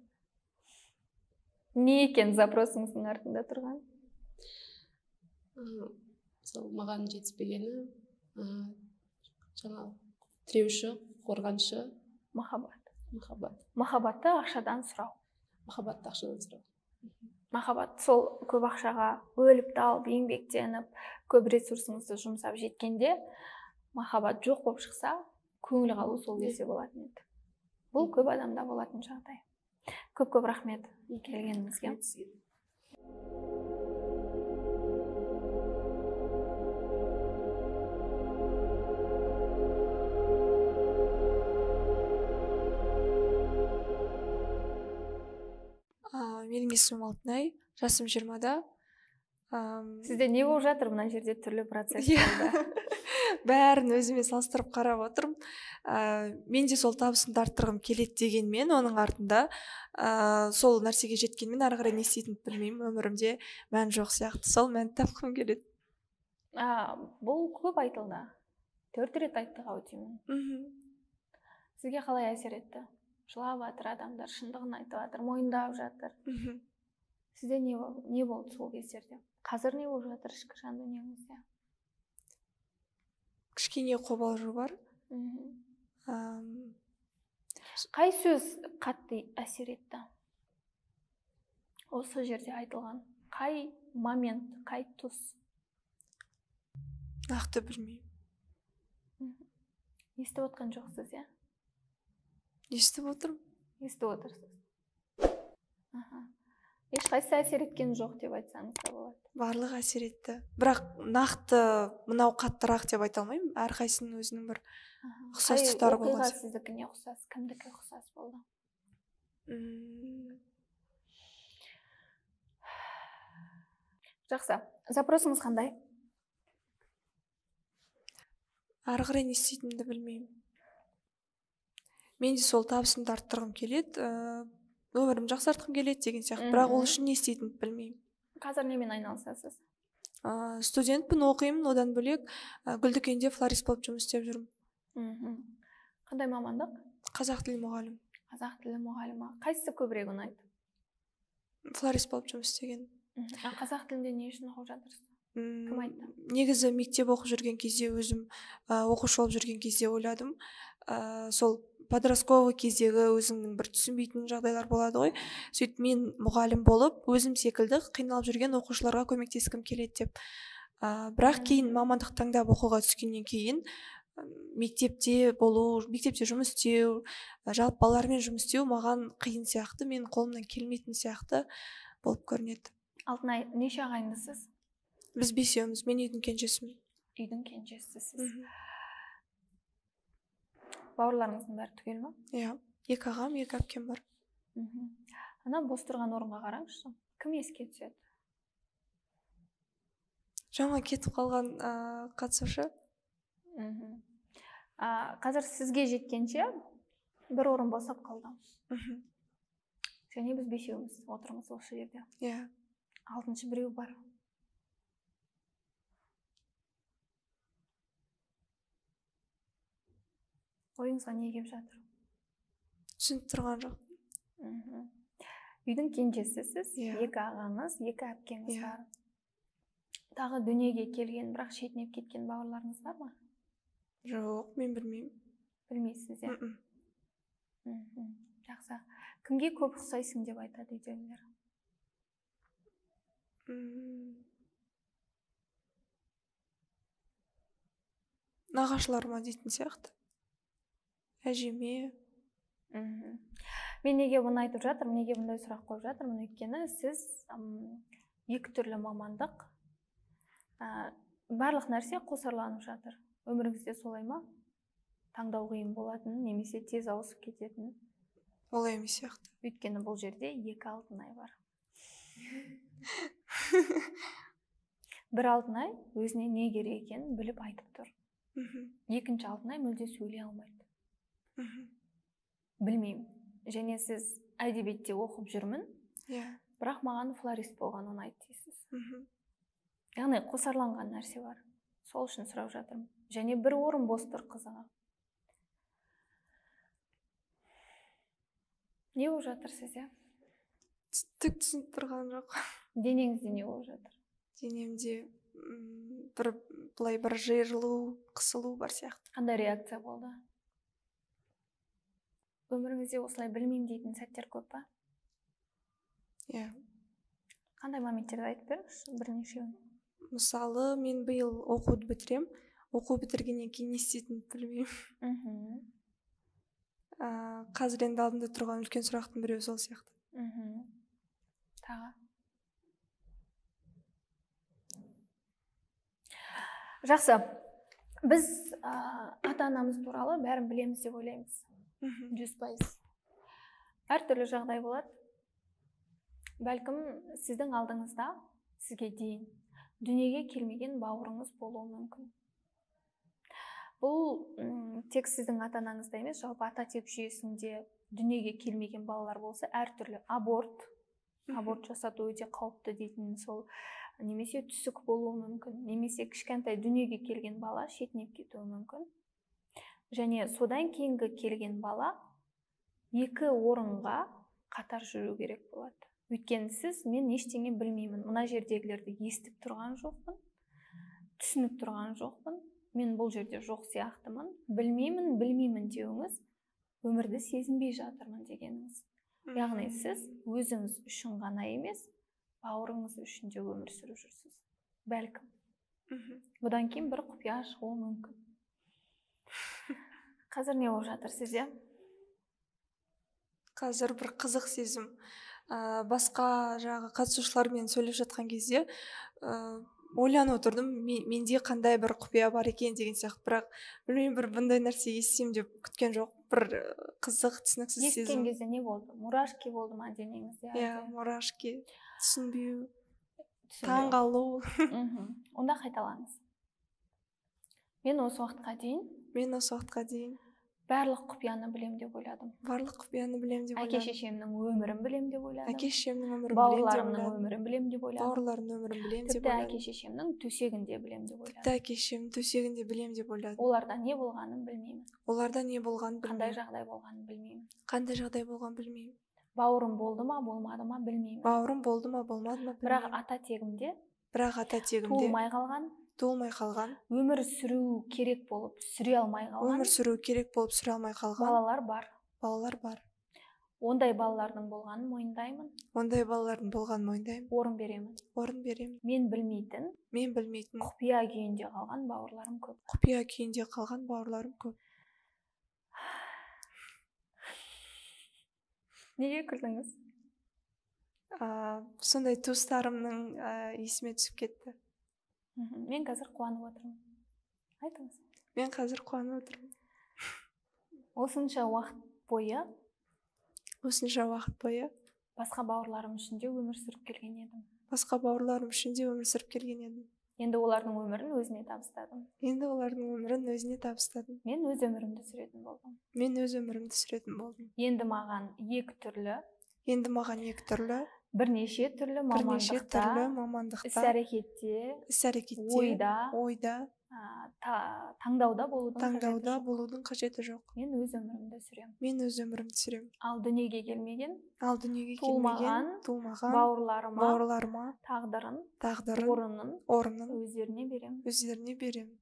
Не екен запросыңыздың артында тұрған? Сол маған жетіспегені, жаңағы тіреуші, қорғаншы, махаббат. Махаббат. Махаббатты ақшадан сұрау. Махаббатты ақшадан сұрау. Махаббат сол көп ақшаға өліп талып, еңбектеніп, көп ресурсыңызды жұмсап жеткенде махаббат жоқ болып шықса, көңіл қалу сол кезде болатын еді. Бұл көп адамда болатын жағдай. Көп-көп рахмет келгеніңізге. Менің есімім Алтынай, жасым 20-да. Сізде не болып жатыр мына жерде түрлі процесс болды? Бәрін өзіме салыстырып қарап отырмын. Мен де сол табысымды арттырғым келеді дегенмен, оның артында сол нәрсеге жеткенмен ары қарай не істейтінімді білмеймін. Өмірімде мән жоқ сияқты. Сол мәнді тапқым келеді. Бұл көп айтылды. 4 рет айттық ау деймін. Сізге қалай әсер етті? Жылап жатыр адамдар, шындығын айтып жатыр, мойындап жатыр. Сізде не болды сол кездерде? Қазір не болып жатыр ішкі жан дүниеңізде? Кішкене қобалжу бар. Қай сөз қатты әсер етті? Осы жерде айтылған қай момент, қай тұс? Нақты білмеймін. Естіп отқан жоқсыз, иә? Естіп отырмын. Естіп отырсыз. Ешқайсысы әсер еткен жоқ деп айтсаңыз да болады. Барлығы әсер етті. Бірақ нақты мынау қаттырақ деп айта алмаймын. Әрқайсысының өзінің бір ұқсастықтары болған. Оқиға сіздікіне ұқсас, кімдікі ұқсас болды? Жақсы. Запросыңыз қандай? Ары қарай не істейтінімді білмеймін. Мен де сол табысымды арттырғым келеді, өмірімді жақсартқым келеді деген сияқты. Бірақ ол үшін не істейтінімді білмеймін. Қазір немен айналысасыз? Студентпін, оқимын, одан бөлек гүлдікенде флорист болып жұмыс істеп жүрмін. Қандай мамандық? Қазақ тілі мұғалім. Қазақ тілі мұғалімі. Қайсысы көбірек ұнайды? Флорист болып жұмыс істеген. Қазақ тілінде не үшін оқып жатырсыз? Кім айтты? Негізі мектеп оқып жүрген кезде, өзім оқушы болып жүрген кезде ойладым. Сол подростковый кездегі өзіңнің бір түсінбейтін жағдайлар болады ғой. Сөйтіп мен мұғалім болып, өзім секілді қиналып жүрген оқушыларға көмектескім келеді деп. Бірақ кейін мамандық таңдап оқуға түскеннен кейін мектепте болу, мектепте жұмыс істеу, жалпы балалармен жұмыс істеу маған қиын сияқты, мен қолымнан келмейтін сияқты болып көрінеді. Алтынай, неше ағайындысыз? Біз бесеуміз, мен үйдің кенжесімін. Үйдің кенжесісіз. Бауырларыңыздың бәрі түгел ма? Иә, 2 ағам, 2 әпкем бар. Ана бос тұрған орынға қараңызшы, кім еске түседі? Жаңа кетіп қалған қатысушы. Қазір сізге жеткенше бір орын босап қалды. Және біз бесеуміз отырмыз осы жерде. Иә. 6-шы біреу бар. Ойыңызға не келіп жатыр? Түсініп тұрған жоқ. Үйдің кенжесісіз, 2 ағаңыз, 2 әпкеңіз бар. Тағы дүниеге келген, бірақ шетінеп кеткен бауырларыңыз бар ма? Жоқ, мен білмеймін. Білмейсіз, иә? Жақсы. Кімге көп ұқсайсың деп айтады үйдегілер? Нағашыларыма дейтін сияқты. Әжеме. Мен неге бұны айтып жатырмын, неге бұндай сұрақ қойып жатырмын? Өйткені сіз екі түрлі мамандық, барлық нәрсе қосарланып жатыр. Өміріңізде солай ма? Таңдау қиын болатын, немесе тез ауысып кететін? Олай емес сияқты. Өйткені бұл жерде 2 Алтынай бар. Бір Алтынай өзіне не керек екенін біліп айтып тұр. Екінші Алтынай мүлде сөйлей алмайды. Білмеймін. Және сіз әдебиетте оқып жүрмін, бірақ маған флорист болған ұнайды дейсіз. Яғни қосарланған нәрсе бар. Сол үшін сұрап жатырмын. Және бір орын бос тұр қызығы. Не болып жатыр сізде? Түк түсініп тұрған жоқ. Денеңізде не болып жатыр? Денемде бір былай бір жиырылу, қысылу бар сияқты. Қандай реакция болды? Өміріңізде осылай білмеймін дейтін сәттер көп па? Иә. Қандай моменттерді айтып беріңізші, бірнешеуін? Мысалы, мен биыл оқуды бітірем. Оқу бітіргеннен кейін не істейтінімді білмеймін. Қазір енді алдымда тұрған үлкен сұрақтың біреуі сол сияқты. Тағы. Жақсы. Біз ата-анамыз туралы бәрін білеміз деп ойлаймыз. 100%. Әртүрлі жағдай болады. Бәлкім сіздің алдыңызда, сізге дейін дүниеге келмеген бауырыңыз болуы мүмкін. Бұл тек сіздің ата-анаңызда емес, жалпы ата-тек жүйесінде дүниеге келмеген балалар болса, әртүрлі аборт жасату өте қауіпті дейтін сол, немесе түсік болуы мүмкін, немесе кішкентай дүниеге келген бала шетінеп кетуі мүмкін. Және содан кейінгі келген бала 2 орынға қатар жүру керек болады. Өйткені сіз, мен ештеңе білмеймін, мына жердегілерді естіп тұрған жоқпын, түсініп тұрған жоқпын, мен бұл жерде жоқ сияқтымын, білмеймін, білмеймін деуіңіз, өмірді сезінбей жатырмын дегеніңіз. Яғни сіз өзіңіз үшін ғана емес, бауырыңыз үшін де өмір сүріп жүрсіз. Бәлкім. Бұдан кейін бір құпия шығуы мүмкін. Қазір не болып жатыр сізде? Қазір бір қызық сезім. Басқа жаңағы қатысушылармен сөйлеп жатқан кезде ойланып отырдым, менде қандай бір құпия бар екен деген сияқты. Бірақ білмеймін, бір бұндай нәрсе естисем деп күткен жоқ. Бір қызық, түсініксіз сезім. Естіген кезде не болды? Мурашки болды ма денеңізде? Иә, мурашки, түсінбеу, таңғалу. Онда қайталаңыз. Мен осы уақытқа дейін барлық құпияны білем деп ойладым. Барлық құпияны білем деп ойладым. Әке шешемнің өмірін білем деп ойладым. Әке шешемнің өмірін білем деп ойладым. Бауырларымның өмірін білем деп ойладым. Бауырларымның өмірін білем деп ойладым. Тіпті әке шешемнің төсегін де білем деп ойладым. Тіпті әке шешемнің төсегін де білем деп ойладым. Оларда не болғанын білмеймін. Оларда не болғанын білмеймін. Қандай жағдай болғанын білмеймін. Қандай жағдай болғанын білмеймін. Бауырым болды ма, болмады ма білмеймін. Бауырым болды ма, болмады ма білмеймін. Бірақ ата тегімде туылмай қалған. Туылмай қалған. Өмір сүру керек болып, сүре алмай қалған. Өмір сүру керек болып, сүре алмай қалған. Балалар бар. Балалар бар. Ондай балалардың болғанын мойындаймын. Ондай балалардың болғанын мойындаймын. Орын беремін. Орын беремін. Мен білмейтін. Мен білмейтін. Құпия күйінде қалған бауырларым көп. Құпия күйінде қалған бауырларым көп. Неге күлдіңіз? Сондай туыстарымның есіме түсіп кетті. Мен қазір қуанып отырмын. Айтыңыз. Мен қазір қуанып отырмын. Осынша уақыт бойы басқа бауырларым үшін де өмір сүріп келген едім. Басқа бауырларым үшін де өмір сүріп келген едім. Енді олардың өмірін өзіне табыстадым. Енді олардың өмірін өзіне табыстадым. Мен өз өмірімді сүретін болдым. Мен өз өмірімді сүретін болдым. Енді маған екі түрлі. Енді маған екі түрлі. Бірнеше түрлі мамандықта, іс-әрекетте, ойда, таңдауда болудың қажеті жоқ. Мен өз өмірімді сүремін. Мен өз өмірімді сүремін. Ал дүниеге келмеген, туылмаған бауырларыма тағдырын, орнын өздеріне беремін. Өздеріне беремін.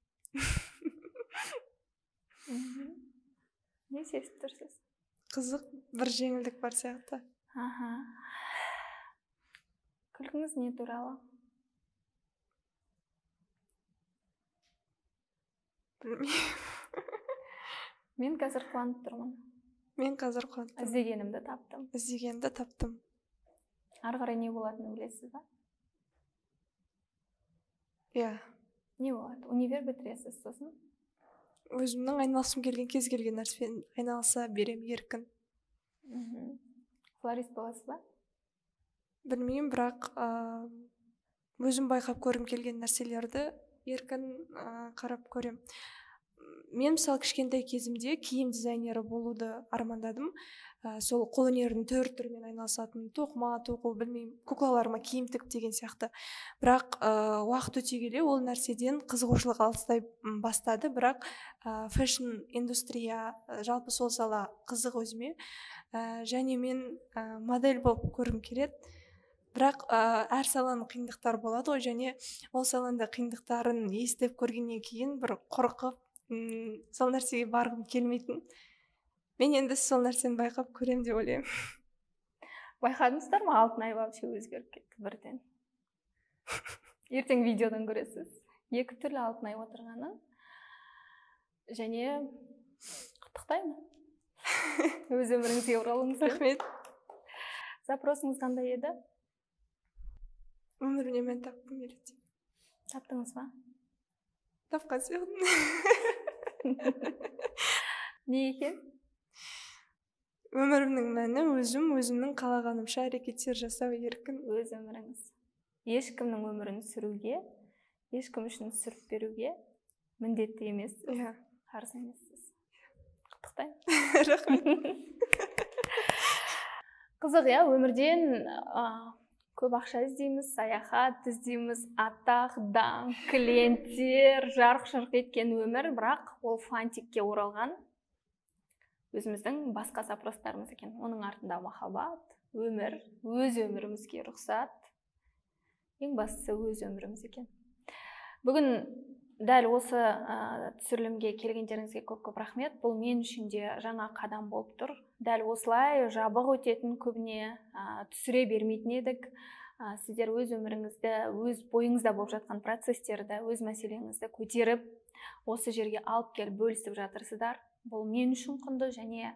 Не сезіп тұрсыз? Қызық, бір жеңілдік бар сияқты. Аха. Күлкіңіз не туралы? Білмеймін. Мен қазір қуанып тұрмын. Мен қазір қуанып тұрмын. Іздегенімді таптым. Іздегенімді таптым. Ары қарай не болатынын білесіз ба? Иә. Не болады? Универ бітіресіз сосын? Өзімнің айналысқым келген кез келген нәрсемен айналыса берем еркін. Флорист боласыз ба? Білмеймін, бірақ өзім байқап көргім келген нәрселерді еркін қарап көрем. Мен мысалы кішкентай кезімде киім дизайнері болуды армандадым. Сол қолөнердің төрт түрімен айналысатын, тоқыма, тоқу, білмеймін, куклаларыма киім тік деген сияқты. Бірақ уақыт өте келе ол нәрседен қызығушылық алыстай бастады. Бірақ фэшн индустрия, жалпы сол сала қызық өзіме. Және мен модель болып көргім келеді. Бірақ әр саланың қиындықтары болады ғой, және ол саланың да қиындықтарын естіп көргеннен кейін бір қорқып, сол нәрсеге барғым келмейтін. Мен енді сол нәрсені байқап көрем деп ойлаймын. Байқадыңыздар ма, Алтынай вообще өзгеріп кетті бірден. Ертең видеодан көресіз. Екі түрлі Алтынай отырғанын. Және құттықтаймын. Өз өміріңізге оралуыңыз. Рахмет. Запросыңыз қандай еді? Өмірімде мен тапқым келеді. Таптыңыз ба? Тапқан сияқтымын. Не екен? Өмірімнің мәні өзім, өзімнің қалағанымша әрекеттер жасау еркін. Өз өміріңіз. Ешкімнің өмірін сүруге, ешкім үшін сүріп беруге міндетті емессіз. Иә. Қарыз емессіз. Құттықтаймын. Рахмет. Қызық, иә, өмірден көп ақша іздейміз, саяхат іздейміз, атақ, даңқ, клиенттер, жарқ-жұрқ еткен өмір, бірақ ол фантикке оралған өзіміздің басқа запростарымыз екен. Оның артында махаббат, өмір, өз өмірімізге рұқсат, ең бастысы өз өміріміз екен. Бүгін дәл осы түсірілімге келгендеріңізге көп-көп рахмет. Бұл мен үшін де жаңа қадам болып тұр. Дәл осылай жабық өтетін, көбіне түсіре бермейтін едік. Сіздер өз өміріңізді, өз бойыңызда болып жатқан процестерді, өз мәселеңізді көтеріп, осы жерге алып келіп бөлісіп жатырсыздар. Бұл мен үшін құнды және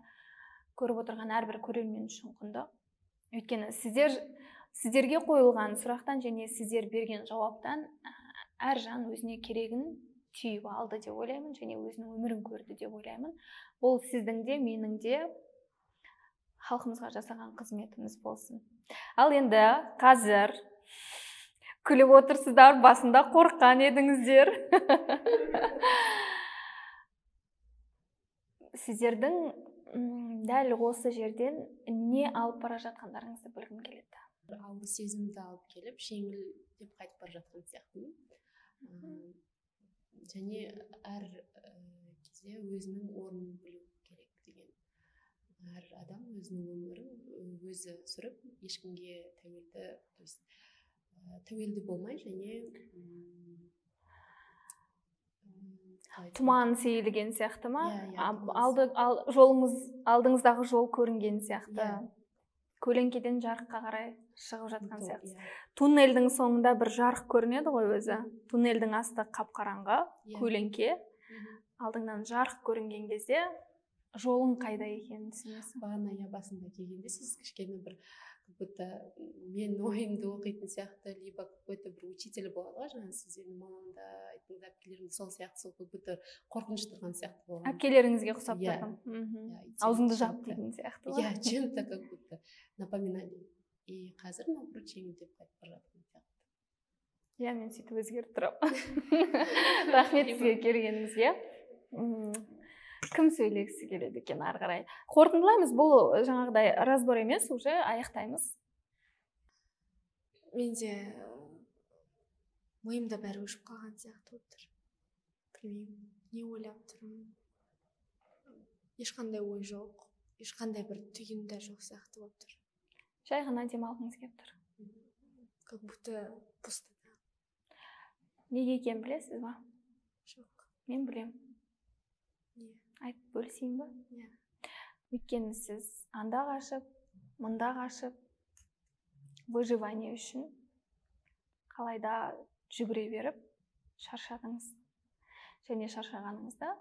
көріп отырған әрбір көрермен үшін құнды. Өйткені сіздерге қойылған сұрақтан және сіздер берген жауаптан әр жан өзіне керегін түйіп алды деп ойлаймын және өзінің өмірін көрді деп ойлаймын. Бұл сіздің де, менің де халқымызға жасаған қызметіміз болсын. Ал енді қазір күліп отырсыздар, басында қорыққан едіңіздер. Сіздердің дәл осы жерден не алып бара жатқандарыңызды білгім келеді. Ауыр сезімді алып келіп, жеңілдеп қайтып бара жатқан сияқтымын. Және әр кезде өзінің орнын білу керек деген. Әр адам өзінің өмірін өзі сүріп, ешкімге тәуелді, то есть тәуелді болмай және тұман сейілген сияқты ма? Жолыңыз, алдыңыздағы жол көрінген сияқты. Көлеңкеден жарыққа қарай шығып жатқан сияқты. Туннельдің соңында бір жарық көрінеді ғой өзі. Туннельдің асты қап-қараңғы, көлеңке. Алдыңнан жарық көрінген кезде жолың қайда екенін түсінесің. Бағана я басында келгенде сіз кішкене бір как будто мен ойымды оқитын сияқты, либо какой-то бір учитель болады ғой, жаңа сіз енді мамамды айттыңыз, әпкелерімді сол сияқты, сол как будто қорқыныш тұрған сияқты болған. Әпкелеріңізге ұқсап тұрдым. Аузыңды жап дейтін сияқты. Иә, чем-то как будто напоминали. И қазір наоборот жеңілдеп қайтып бара жатқан сияқты. Иә, мен сөйтіп өзгеріп тұрамын. Рахмет сізге келгеніңізге. Кім сөйлегісі келеді екен ары қарай? Қорытындылаймыз, бұл жаңағыдай разбор емес, уже аяқтаймыз. Менде миымда бәрі өшіп қалған сияқты болып тұр. Білмеймін, не ойлап тұрмын. Ешқандай ой жоқ, ешқандай бір түйін де жоқ сияқты болып тұр. Жай ғана демалғыңыз келіп тұр. Как будто пустота. Неге екенін білесіз ба? Жоқ. Мен білемін. Айтып бөлісейін ба? Иә. Өйткені сіз анда қашып, мында қашып, выживание үшін қалайда жүгіре беріп шаршадыңыз. Және шаршағаныңызда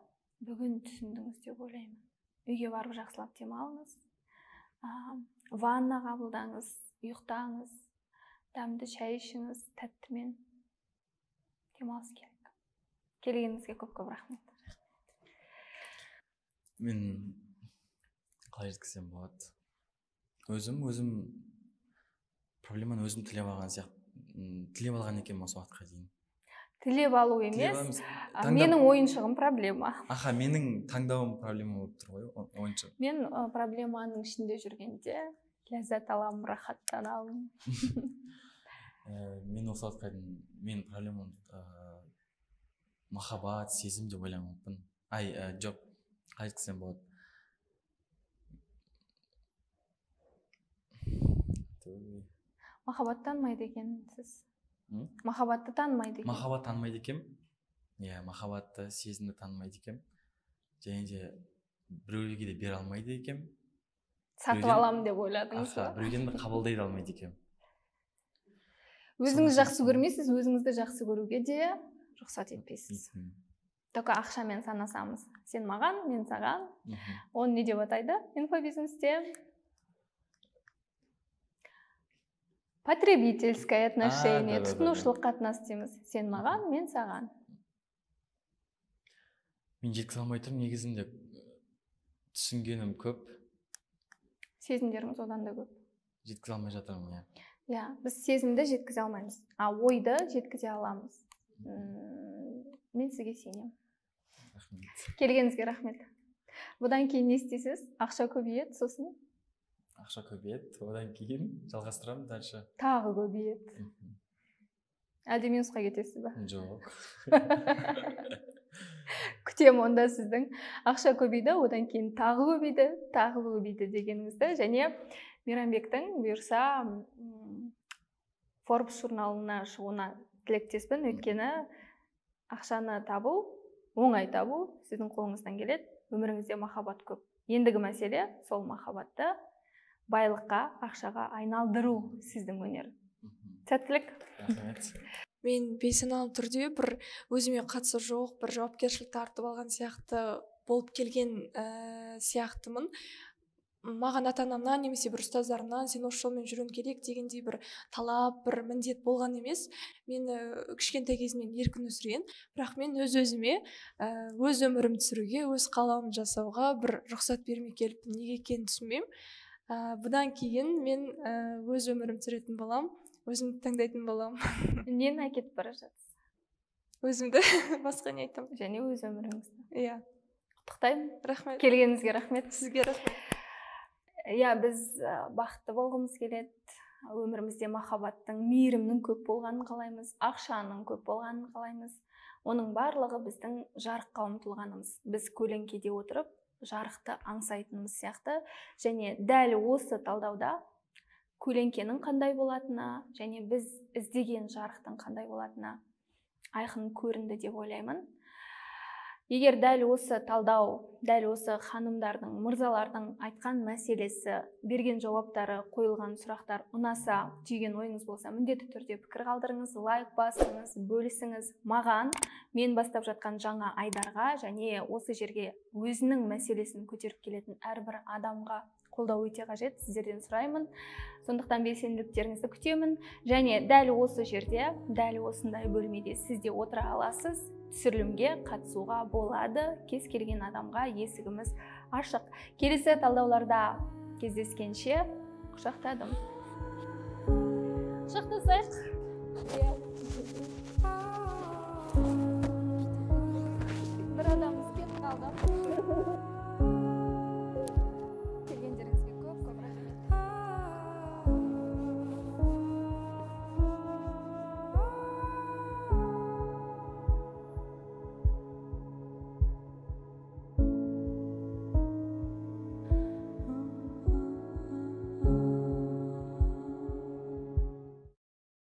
бүгін түсіндіңіз деп ойлаймын. Үйге барып жақсылап демалыңыз, ванна қабылдаңыз, ұйықтаңыз, дәмді шай ішіңіз, тәттімен демалыс керек. Келгеніңізге көп-көп рахмет. Мен қалай жеткізсем болады? Өзім проблеманы өзім тілеп алған сияқты, тілеп алған екенмін осы уақытқа дейін. Тілеп алу емес, менің ойыншығым проблема. Аха, менің таңдауым проблема болып тұр ғой, ойыншық. Мен проблеманың ішінде жүргенде ләззат аламын, рахаттанамын. Мен осы уақытқа дейін мен проблемам махаббат, сезім деп ойламаппын. Ай, жоқ. Қалай жеткізсем болады? Махаббат танымайды екенсіз. Махаббатты танымайды екен. Махаббат танымайды екенмін. Иә, махаббатты, сезімді танымайды екенмін. Және де біреуге де бере алмайды екенмін. Сатып аламын деп ойладыңыз ба? Біреуден де қабылдай да алмайды екенмін. Өзіңіз жақсы көрмейсіз, өзіңізді жақсы көруге де рұқсат етпейсіз. Только ақшамен санасамыз. Сен маған, мен саған. Оны не деп атайды инфобизнесте? Потребительское отношение, тұтынушылық қатынас дейміз. Сен маған, мен саған. Мен жеткізе алмай тұрмын, негізінде түсінгенім көп. Сезімдеріміз одан да көп. Жеткізе алмай жатырмын, иә. Иә, біз сезімді жеткізе алмаймыз, а ойды жеткізе аламыз. Мен сізге сенемін. Рахмет. Келгеніңізге рахмет. Бұдан кейін не істейсіз? Ақша көбейеді, сосын? Ақша көбейеді, одан кейін жалғастырамын дальше. Тағы көбейеді. Әлде минусқа кетесіз ба? Жоқ. Күтемін онда сіздің. Ақша көбейді, одан кейін тағы көбейді, тағы көбейді дегеніңізді. Және Мейрамбектің бұйырса Forbes журналына шығуына тілектеспін. Өйткені ақшаны табу, оңай табу сіздің қолыңыздан келеді. Өміріңізде махаббат көп. Ендігі мәселе сол махаббатты байлыққа, ақшаға айналдыру сіздің өнер. Сәттілік. Рахмет. Мен бейсаналы түрде бір өзіме қатысы жоқ, бір жауапкершілік тартып алған сияқты болып келген сияқтымын. Маған ата анамнан немесе бір ұстаздарымнан сен осы жолмен жүруің керек дегендей бір талап, бір міндет болған емес. Мені кішкентай кезімнен еркін өсірген, бірақ мен өз өзіме өз өмірімді сүруге, өз қалауымды жасауға бір рұқсат бермей келіппін. Неге екенін түсінбеймін. Бұдан кейін мен өз өмірімді сүретін боламын, өзімді таңдайтын боламын. Нені әкетіп бара жатсыз? Өзімді, басқа не айтамын. Және өз өміріңізді. Иә. Құттықтаймын. Рахмет. Келгеніңізге рахмет. Сізге рахмет. Иә, біз бақытты болғымыз келеді. Өмірімізде махаббаттың, мейірімнің көп болғанын қалаймыз, ақшаның көп болғанын қалаймыз. Оның барлығы біздің жарыққа ұмтылғанымыз. Біз көлеңкеде отырып жарықты аңсайтынымыз сияқты. Және дәл осы талдауда көлеңкенің қандай болатыны және біз іздеген жарықтың қандай болатыны айқын көрінді деп ойлаймын. Егер дәл осы талдау, дәл осы ханымдардың, мырзалардың айтқан мәселесі, берген жауаптары, қойылған сұрақтар ұнаса, түйген ойыңыз болса, міндетті түрде пікір қалдырыңыз, лайк басыңыз, бөлісіңіз. Маған, мен бастап жатқан жаңа айдарға және осы жерге өзінің мәселесін көтеріп келетін әрбір адамға қолдау өте қажет, сіздерден сұраймын. Сондықтан белсенділіктеріңізді күтемін. Және дәл осы жерде, дәл осындай бөлмеде сіз де отыра аласыз. Түсірілімге қатысуға болады. Кез келген адамға есігіміз ашық. Келесі талдауларда кездескенше құшақтадым. Құшақтасайық.